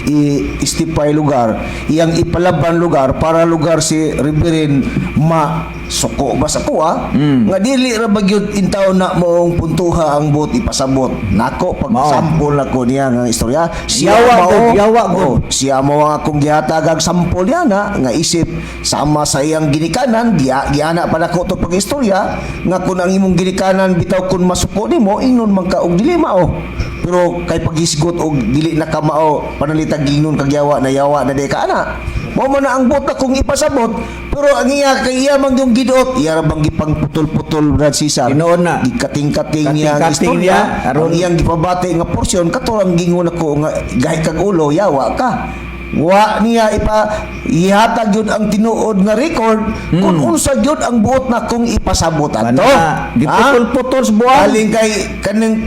i-testify lugar, iyang ipalaban lugar para lugar si Reverend ma suko ba sa kuha nga dili ra ba gyud intaw na moong puntuha ang buot ipasabot nako pag Mao. Sample nako niya nga istorya siya. Yawa Mao gud, yawa gud. Oh, siya mo ang akong gihatag ang sampol niya na nga isip sama sa iyang ginikanan, giana pa nako to pag-istorya nga kung ang imong ginikanan bitaw kun masuko nimo, ingnon man ka og dili mao, pero kay paghisgot og dili na ka mao, panalitag ingnon kag yawa na, yawa na di ka ana. Mao man na ang buot akong ipasabot, pero ang iya kay iya man yung giduot, iya ra bang gipangputol-putol, Brad Cesar. Tinuod na. Gikating-kating niya ang Kating-kating istorya niya, aron- ang iyang gipabati nga porsyon kato ang gingon ako nga gahi kag ulo, yawa ka. Wa niya ipa ihatag yun ang tinuod nga record kung unsa gyud ang buot na kung ipasabot ato. Kana, giputol-putol sa buwan. Aling kay kanang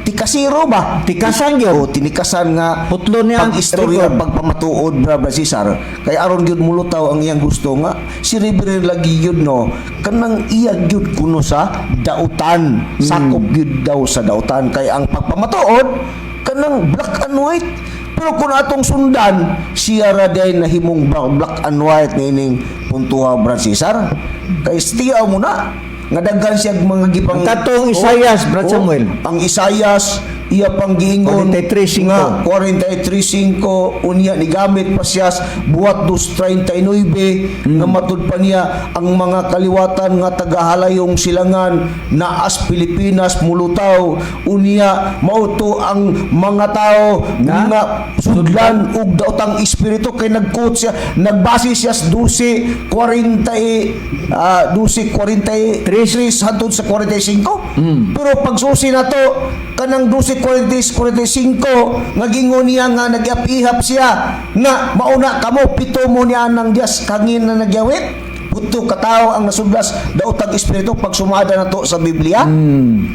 tikasiro ba? Tikasan gyud. O, tinikasan nga Putlo niya ang pag-istorya, record. pagpamatuod, Brad Cesar. Kay aron gyud mulutaw ang iyang gusto nga si Reverend lagi gyud no kanang iya gyud kuno sa dautan, sakop gyud daw sa dautan, kay ang pagpamatuod kanang black and white, pero kung atong sundan siya ra day nahimong black and white niining puntuha, Brad Cesar, kay tiyaw mo na nga daghan siya mga gipang Ang katong Isayas, Brad Samuel. Ang Isayas iya pang giingon 43:5. nga 43:5, unya nigamit pa siya Buhat 2:39 nga matud pa niya ang mga kaliwatan nga tagahalayong silangan naas Pilipinas mulutaw, unya mauto ang mga tao Na? nga sudlan og daotang espiritu, kay nag-quote siya, nagbase siya sa 12:40, 12:43 hantod sa 45. Pero pagsusi na to kanang 12:40 45 nga gingon niya nga nagyap-ihap siya nga mauna kamo pito mo niya ng Dios kangin na nagyawit, pito katao ang nasudlas daotang espiritu. Pag sumada na to sa Biblia,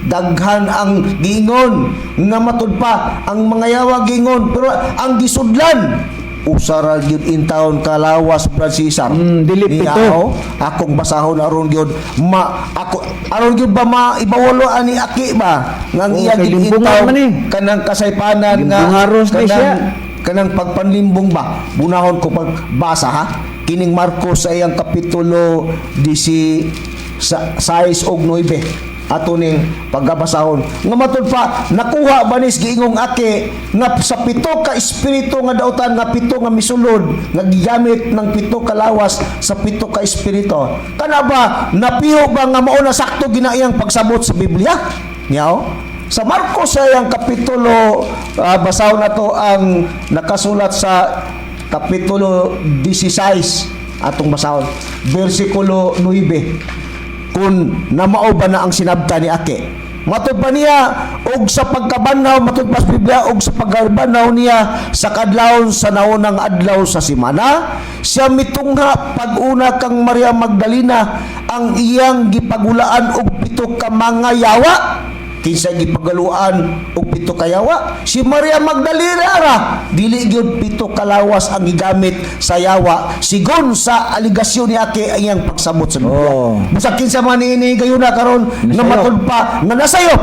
daghan ang giingon nga matud pa ang mga yawa giingon, pero ang gisudlan usa ra gyud in taon kalawas, Brad Cesar. Dili Niya, pito. oh, akong basahon aron gyud ma ako aron gyud ba maibawalo ani aki ba nga ang Oo, iya kay gyud in limbungan taon man eh. Kanang kasaypanan nga Limbungaros ni siya. Kanang pagpanlimbong ba, bunahon ko pagbasa ha kining Marcos sa iyang kapitulo 16 og 9 ato ning pagkabasahon nga matud pa nakuha ba nis giingong ake nga sa pito ka espiritu nga dautan nga pito nga misulod nga gigamit ng pito ka lawas sa pito ka espiritu, kana ba napiho ba nga mao na sakto ginaiyang pagsabot sa Biblia niya? Sa Marcos sa iyang kapitulo, basahon na to ang nakasulat sa kapitulo 16, atong basahon versikulo 9 kung namao ba na ang sinabta ni Ake. Matud pa niya og sa pagkabanhaw, matud pa sa Biblia og sa pagkabanhaw niya sa kadlawon sa naunang adlaw sa simana, siya mitungha pag-una kang Maria Magdalena ang iyang gipagulaan og pito ka mga yawa. Kinsa gipagaluan og pito ka yawa? Si Maria Magdalena ra. Dili gyud pito kalawas ang gigamit sa yawa sigon sa aligasyon ni Ake ang iyang pagsabot sa Biblia. Busa kinsa man niini gayuna karon nga Nasayop. matud pa nga nasayop.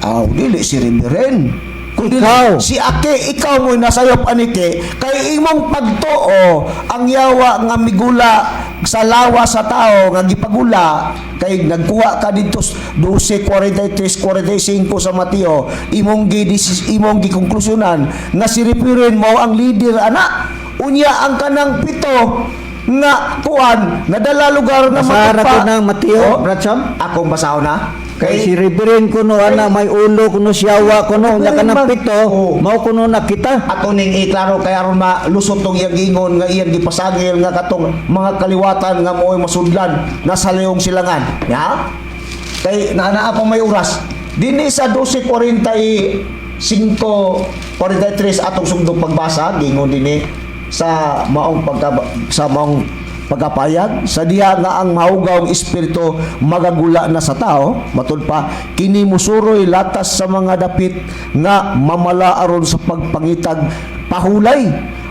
Aw, dili si Reverend. Kung dili, Ikaw. si Ake, ikaw mo'y nasayop anike kay imong pagtuo ang yawa nga migula sa lawa sa tao nga gipagula, kay nagkuha ka dito 12:43 45 sa Mateo, imong gikonklusyonan nga si Reverend mao ang leader ana, unya ang kanang pito nga kuan nadala lugar nga Basara matugpa. ko ng Mateo, Oh, Brad Sam. Akong basahon na. Kay si Reverend kuno ana may ulo kuno, siyawa kuno, unya ka ng pito, Oo. mao kuno nakita. Ato ning iklaro kay aron malusot tong iyang gingon nga iyang gipasagil nga katong mga kaliwatan nga mo'y masudlan nasa layong silangan. Ya? Kay naa pa may oras. Dinhi sa 12:45 43 atong sugdong pagbasa, gingon dinhi sa maong pagkapayag sa diha nga ang mahugawng espiritu magagula na sa tao, matud pa kini musuroy latas sa mga dapit nga mamala aron sa pagpangitag pahulay,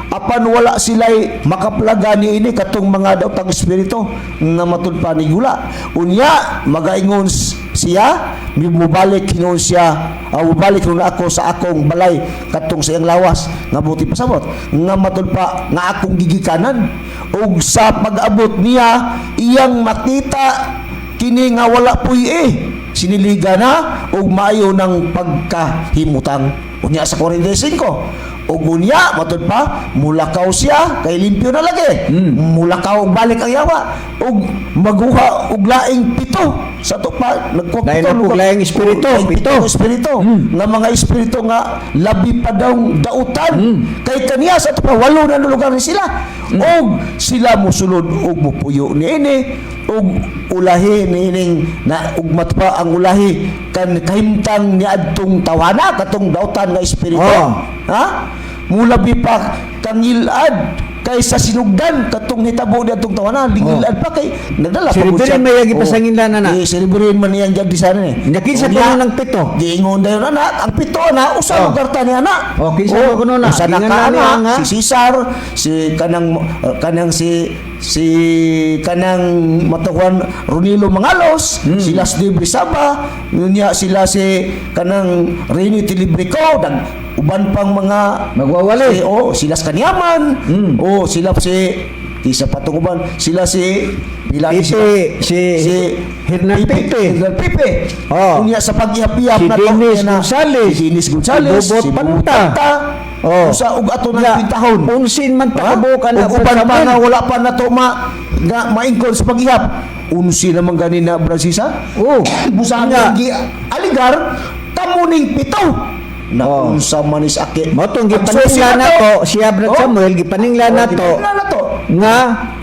apan wala sila'y makaplaga ni ini katong mga daotang espiritu nga matud pa ni gula. Unya magaingon. Siya mubalik hinuon siya, mubalik hinuon ako sa akong balay katong sa iyang lawas nga buti pasabot nga matud pa nga akong gigikanan, ug sa pag-abot niya iyang makita kini nga wala puy siniliga na ug maayo ng pagkahimutang. Unya sa 45, ug unya matud pa mulakaw siya kay limpyo na lagi, mulakaw og balik ang yawa ug maguha og laing pito sa to pa. Nagkuha Lain pito, na og laing espiritu, laing pito. Pito espiritu nga mga espiritu nga labi pa daw dautan kay kaniya. Sa ato pa, walo na lugar ni sila og sila mosulod og mupuyo niini og ulahi niining na ug matpa ang ulahi kan kahimtang niadtong tawana, katong dautan nga espiritu. Ha, mulabi pa kangilad kaysa sinugdan katong hitabo niadtong tawana, lingilad pa kay nagdala Si pa gud siya. Reverend may Oh. gipasanginlan na na. Eh, si Reverend man iyang gyud sana eh. Kinsa Unya, kuno ng pito? giingon dayon anak, ang pito na usa lugar ta ni anak. Oh, kinsa kuno na? Usa na Gingan ka na niya anak, nga. si Cesar, si kanang kanang si si kanang matuwan Ronilo Mangalos, sila si Brisaba, unya sila si kanang Rene Tilibrico, dag uban pang mga Magwawali. Si, oh, sila sa Kanyaman. Oh, sila si isa pa tong uban, sila si pila ni Pipe, sila? si Hernan Pipe. Hernan Pipe. Oh. Unya sa pag-ihap-ihap Si na to, Dennis niya na, Gonzales. si Dennis Gonzales, Si Bobot si Bobot Panta. Panta. Oh. Usa og ato Nga, ng pintahon. 11 man ta kabuok ana, Ug uban pa Samuel. nga wala pa nato ma nga maingkol sa pag-ihap. 11 naman gani na, Bransisa. Oh. Busa Nga. ang gi aligar kamuning pito. Na Oh. unsa man is aki. Mao tong Ang susi gipaningla na to. nato siya, Brad Oh. Samuel, gipaningla Oh, nato gipaningla nato. nga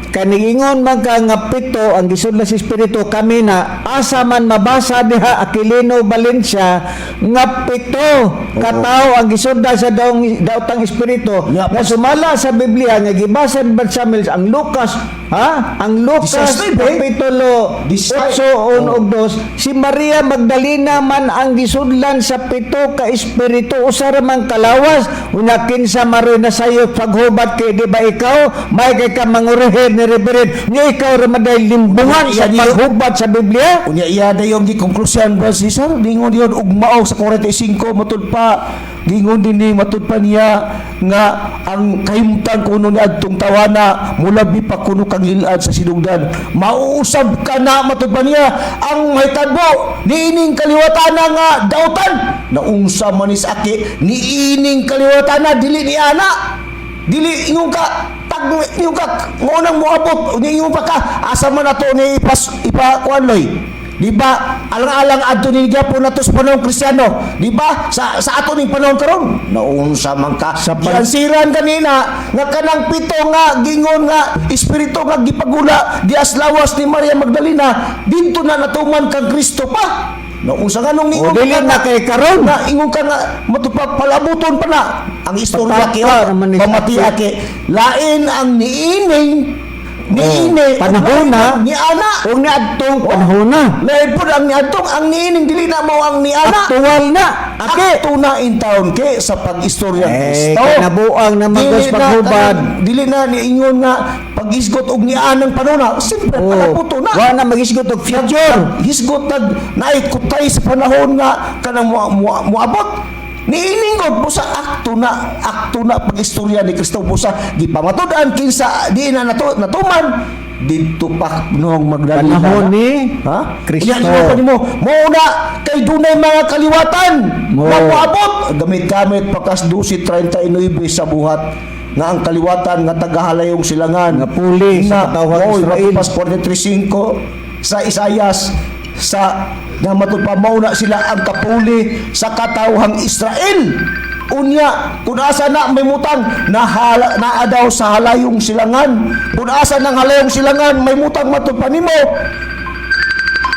kaniingon man ka nga pito ang gisudla sa espiritu kami na asa man mabasa diha, Aquilino Valencia, nga pito katao ang gisudla sa daong daotang espiritu nga sumala sa Biblia nga gibasa ni Brad Samuel ang Lucas, ha, ang Lucas 19, kapitulo 19. 8 1 ug 2, si Maria Magdalena man ang gisudlan sa pito ka espiritu, usa ra man kalawas. Unya kinsa maroy na sayo paghubat kay di ba ikaw may kay ka mangurihin ni Reverend nya ikaw ra man dahil limbungan sa Unya, paghubat sa Biblia. Unya iya dayong gikonklusyon, Brad Cesar, ningon yun ug mao sa 45 matud pa gingon din ni matud pa niya nga ang kahimtang kuno ni adtong tawana mulabi pa kuno kangilad sa sinugdan. Mauusab ka na matud pa niya ang mahitabo niining kaliwatana nga dautan. Na unsa man is aki niining kaliwatana, dili ni ana, dili ingon ka tag ingon ka ngunang moabot, ingon pa ka asa man ato ni ipas ipa kuan loy. Di ba? Alang-alang adto ni gyapon nato sa panahon Kristiyano. Di ba? Sa ato ning panahon karon. Naunsa man ka. Sa Giansiran kanina nga kanang pito nga gingon nga espiritu nga gipagula dias lawas ni Maria Magdalena didto na natuman kang Kristo pa. Naunsa nga nung O ningon dili ka na kay karon. na ingon ka nga matupag palabuton pa na ang istorya Pataka kay naman ni pamati Sakit. ake lain ang niining niini Oh, panahon na. ni ana. Ug niadtong panahon na. Lain po ang niadtong, ang niining dili na mao ang niana. Aktual na Ake akto na in taon ke sa pag-istorya Eh, Kristo. kinabuang na Dili magos na paghubad. dili na niingon nga pag-isgot og nianang panahon, siyempre Oh, palabuto na. wa na magisgot og future. Hisgot nag naikutay sa panahon nga kanang moabot niiningod mo sa akto na pag-istorya ni Kristo, busa gipamatud-an kinsa di na nato, natuman didto pa noong Magdalena. Panahon ni ha Kristo. Unya, ingon pa nimo mo na kay dunay mga kaliwatan Mo. nga moabot gamit-gamit pakas 12:39 sa Buhat nga ang kaliwatan nga tagahalayong silangan Nga puli sa katawhan mo'y Israel. matupas 43:5 sa Isayas sa nga matud pa mao na sila ang kapuli sa katawhang Israel. Unya kung asa na may mutang nahala naa daw sa halayong silangan. Kung asa nang halayong silangan may mutang matud pa nimo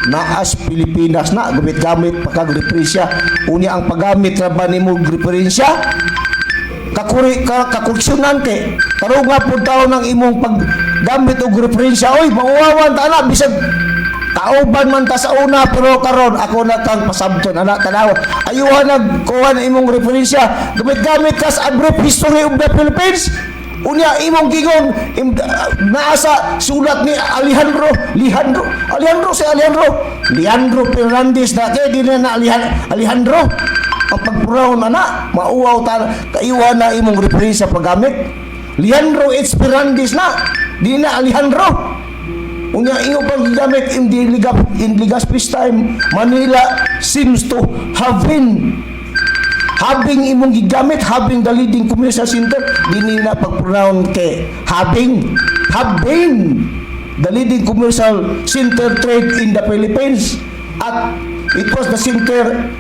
naas Pilipinas na gamit-gamit pa kag referensya. Unya ang paggamit ra ba nimo og referensya kakuri ka kakoreksyonan kay karon nga pud taon ang imong paggamit og referensya, oy, mauwawan ta na bisag kauban man ta sa una, pero karon ako na kang pasabton ana, tanaw, ayuhan nag kuha na imong referensya. Gamit-gamit ka sa A Brief History of the Philippines. Unya imong gingon naa sa sulat ni Alejandro Alejandro Alejandro, si Alejandro Leandro Fernandez na kay di na na Alejandro ang pagpuraon ana. Mauwaw ta kaiwa na imong referee sa paggamit. Leandro H. Fernandez na, di na Alejandro. Unya iyo pang gigamit in Legazpi's time, Manila seems to have been, having imong gigamit, having the leading commercial center. Dili na pag-pronoun kay having, have been the leading commercial center trade in the Philippines at it was the center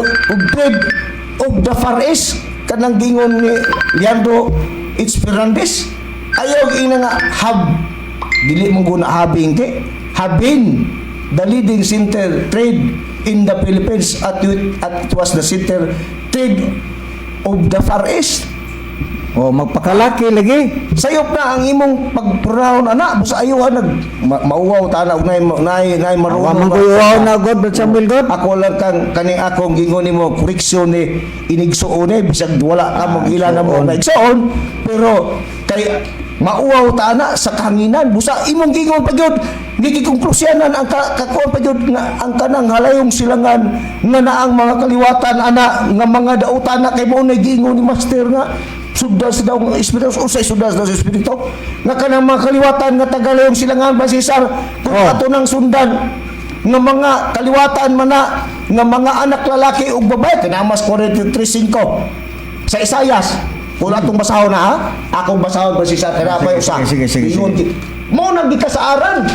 of trade of the Far East. Kanang gingon ni Leandro H. Fernandez, ayaw ina nga have, dili mo guna having kay have been the leading center trade in the Philippines at it was the center trade of the Far East. O magpakalaki lagi. Sayop na ang imong pagpronoun ana, basta ayuhan nag mauwaw ta na og nay Wa marunong. Man koy uwaw na God, Brad Samuel God. Ako lang kang kaning akong gingon nimo koreksyon ni inigsuon eh, bisag wala ka mag-ila na mo Igsuon. na igsuon, pero kay mauwaw ta na sa kahanginan. Busa imong gingon pa gyud gikonklusyonan ang kakuan pa gyud nga ang kanang halayong silangan nga naang mga kaliwatan ana nga mga dautan na kay mao na giingon ni Master nga sundan sa daw ng espiritu. Usay sundan sa daw sa espiritu nga kanang mga kaliwatan nga tagalayong silangan ba, Cesar, kung ato nang sundan nga mga kaliwatan man na nga mga anak lalaki ug babae kinamas 43:5 sa Isayas, kung atong basahon na, ha, akong basahon ba, Cesar, kaya pa usa. Sige, sige, Ingon sige. Mao nang gikasaaran,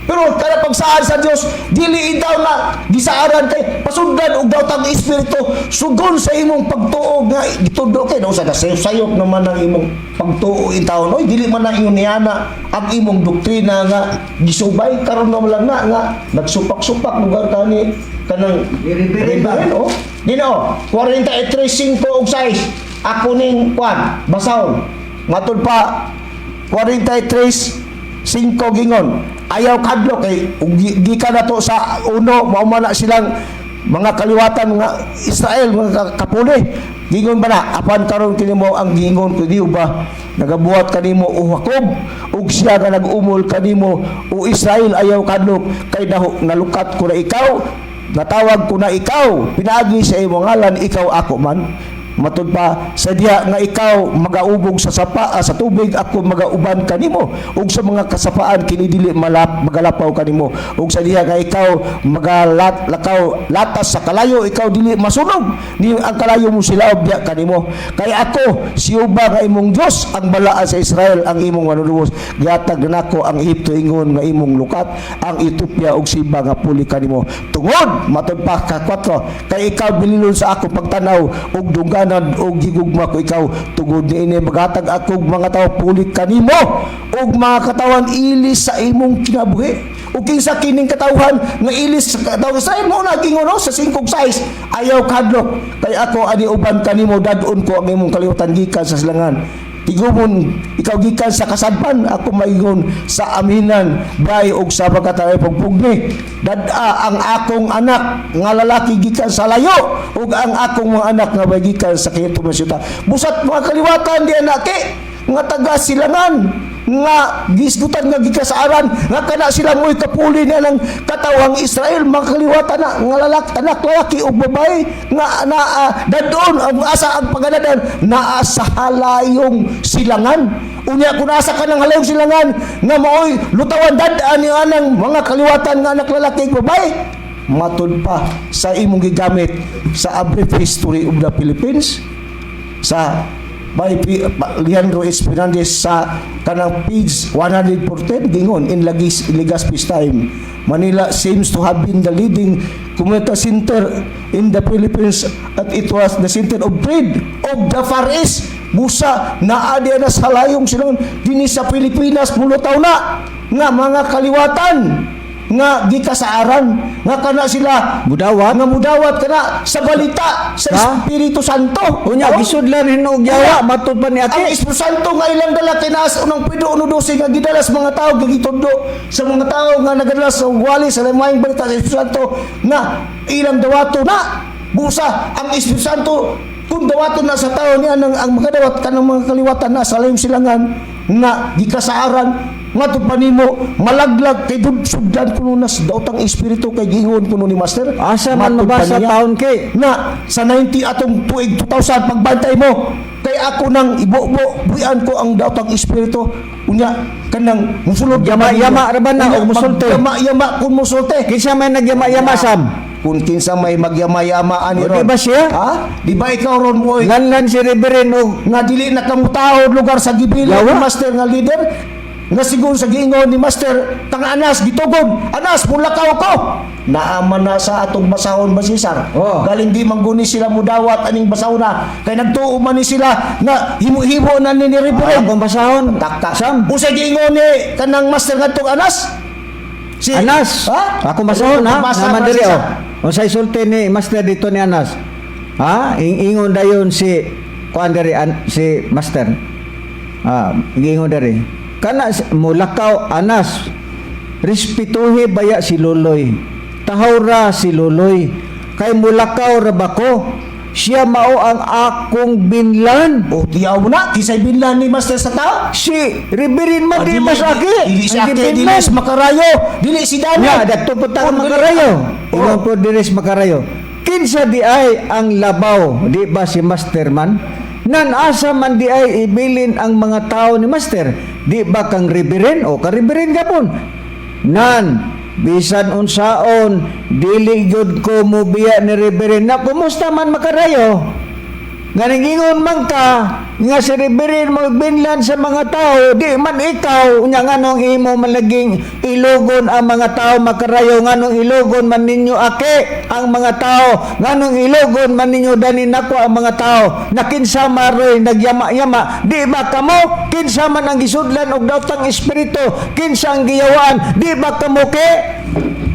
pero kada pagsaad sa Dios dili itaw na gisaaran kay pasundan og daw tang espiritu sugon sa imong pagtuo nga gitudo kay daw sa sayop naman ang imong pagtuo intaw, oy. Dili man na ingon niana ang imong doktrina nga gisubay karon na lang na nga nagsupak-supak lugar kani kanang Reverend ba? Reverend, oh. Dino, 43:5 ug 6. Ako ning kwan, basahon. Matud pa 43:5 gingon. Ayaw kadlok kay ug gikan na to sa uno, mao man na silang mga kaliwatan mga Israel, mga kapuli. Gingon ba na apan karon kini mo ang gingon ko diyo ba nagabuhat kanimo, o Jacob, ug siya nga nag-umol kanimo, o Israel? Ayaw kadlok kay daho nalukat ko na ikaw, natawag ko na ikaw pinaagi sa imong ngalan, ikaw ako man. Matud pa, sa diha nga ikaw magaubog sa sapa, sa tubig, ako magauban kanimo, ug sa mga kasapaan kini dili malap magalapaw kanimo, ug sa diha nga ikaw magalat lakaw latas sa kalayo, ikaw dili masunog ni ang kalayo mo silaob diha kanimo, kay ako si Jehova nga imong Dios, ang balaan sa Israel, ang imong manunubos. Gihatag nako ang Ehipto ingon nga imong lukat, ang Ethiopia ug Seba nga puli kanimo. Tungod matud pa ka 4, kay ikaw bililon sa ako pagtanaw ug dungganan ug gigugma ko ikaw, tungod niini maghatag ako og mga tawo puli kanimo ug mga katawan ilis sa imong kinabuhi. Ug kinsa kining katawhan nga ilis sa katawhan sa imo na gingon sa 5 6? Ayaw kadlok kay ako ani uban kanimo, dad-on ko ang imong kaliwatan gikan sa silangan. Tigumon ikaw gikan sa kasadpan, ako maingon sa amihanan, bay og sa pagkatay pagpugni. Dad-a ang akong anak nga lalaki gikan sa layo ug ang akong mga anak nga bay gikan sa kihito syuta. Busat mga kaliwatan di anake nga taga silangan nga gisgutan nga gikasaaran nga kana sila mo'y kapuli niya ng katawang Israel, mga kaliwatan na nga lalaki, anak lalaki ug babae nga na dadon ang asa ang paganadan naa sa halayong silangan. Unya kung asa ka ng halayong silangan nga maoy lutawan, dad-an ni anang mga kaliwatan nga anak lalaki ug babae. Matud pa sa imong gigamit sa A Brief History of the Philippines sa by Leandro S. Fernandez sa kanang page 114, gingon in Legazpi's time, Manila seems to have been the leading community center in the Philippines at it was the center of trade of the Far East. Busa naa diya na sa layong silang dinhi sa Pilipinas mulutaw na nga mga kaliwatan nga gikasaaran nga kana sila Budawat. nga mudawat kana sa balita sa Ha? Espiritu Santo. Unya Oh? gisudlan hinuog yawa matud pa ni Ang Aki. Espiritu Santo nga ilang dala kinaas unang Pedro 1:12 nga gidala sa mga tao, gitudlo sa mga tao nga nagadala sa wali sa maayong balita sa Espiritu Santo nga ilang dawato na. Busa ang Espiritu Santo Kung dawaton na sa tao niya ang mga dawat kanang mga kaliwatan na sa layong silangan nga gikasaaran ngadto pa nimo malaglag kay dud sugdan kuno na sa daotang espiritu kay giingon kuno ni Master. Asa man Matod pa mabasa niya taon kay? Na sa 90 atong tuig 2000, pagbantay mo kay ako nang ibubo buyan ko ang daotang espiritu, unya kanang musulod. Yama-yama ra ba na Unya, og musulti? Magyama-yama kung musulti. Kinsa may nagyama-yama, Sam? Kung kinsa may magyama-yama ani O, ron. di ba siya? Ha, di ba ikaw ron mo Nganlan si Reverend og nga dili na kamutaod lugar sa gibili Yawa. ni Master nga leader nga sigon sa giingon ni Master tang Anas gitugod, "Anas, mulakaw ko," naaman na sa atong basahon ba, Cesar? Oh. Galing di mangguni sila mudawat aning basahona kay nagtuo man ni sila nga himo-himo na ni Reverend. Akong basahon. Takta. Sam. Unsay giingon ni kanang Master ngadtong Anas? Si Anas. Ha? Ako basahon ha. Basa, Naman diri Cesar. oh. Unsay sulti ni Master dito ni Anas? Ha? Ingon dayon si kuan diri si Master. Ah, giingon diri. Kana mulakaw Anas. Respetuhi baya si Luloy. Tahawra si Luloy. Kay mulakaw ra ba ko? Siya mao ang akong binlan. O tiyaw mo na kisay binlan ni Master sa tao. Si Reverend man di Ah, mas aki. Dili si Ang Ake, dili gibinlan. si Makarayo, dili si Daniel. Nga, dagto po tayo Oh, makarayo. Oh. Ingon po diris makarayo. Kinsa di ay ang labaw, di ba si Master man? Nan asa man di ay ibilin ang mga tao ni Master? Di ba kang Reverend o ka Reverend gapon? Nan bisan unsaon dili gyud ko mobiya ni Reverend na kumusta man makarayo? Nga ningingon man ka nga si Reverend magbinlan sa mga tao, di man ikaw, unya nganong imo man laging ilugon ang mga tao makarayo, nganong ilugon man ninyo ake ang mga tao, nganong ilugon man ninyo dani nako ang mga tao, na kinsa maroy nagyama-yama, di ba kamo? Kinsa man ang gisudlan og daotang espiritu, kinsa ang giyawaan, di ba kamo ke?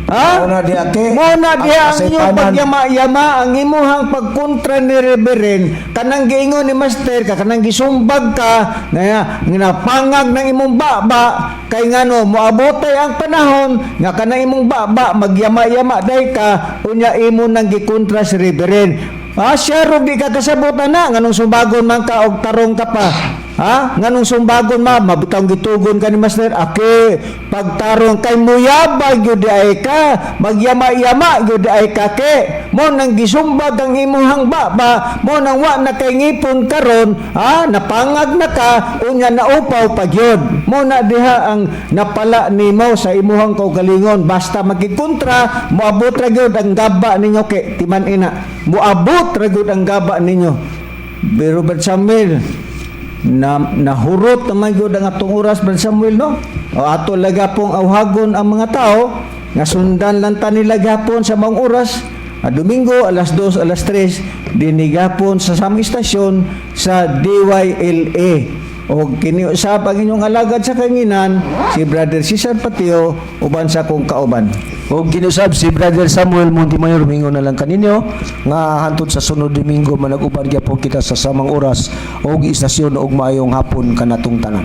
Ha? Mao na di ake. Mao na diha ang Ang inyong kasaypanan. pagyama-yama, ang imuhang pagkontra ni Reverend, kanang giingon ni Master ka, kanang gisumbag ka, nga napangag ng imong baba, kay ngano moabotay ang panahon nga kanang imong baba magyama-yama day ka, unya imo nang gikontra si Reverend. Ah, siya rog di ka kasabot na nganong sumbagon man ka og tarong ka pa. Ha? Nganong sumbagon ma, mabutang gitugon ka ni Master. Ake, pagtarong kay muyabag gyud di ay ka, magyama-yama gyud di ay ka ke. Mo nang gisumbag ang imuhang baba, mo nang wa na kay ngipon karon, ha? Napangag na ka, unya naupaw pa gyud. Mo na diha ang napala nimo sa imuhang kaugalingon. Basta magkikontra, moabot ra gyud ang gaba ninyo ke timan ina. Moabot ra gyud ang gaba ninyo. Pero Brad Samuel, na nahurot naman gyud ang atong oras, Brad Samuel, no? O ato laga pong awhagon ang mga tao nga sundan lang ta nila gapon sa maong oras a Domingo alas 2, alas 3 dinhi gapon sa samang istasyon sa DYLA. O kini usab ang inyong alagad sa kanginan, si Brother Cesar Patio, uban sa akong kauban. Og kinusab si Brother Samuel Montemayor, mingon na lang kaninyo nga hantod sa sunod Domingo manag-uban gyapon kita sa samang oras og istasyon og maayong hapon kanatong tanan.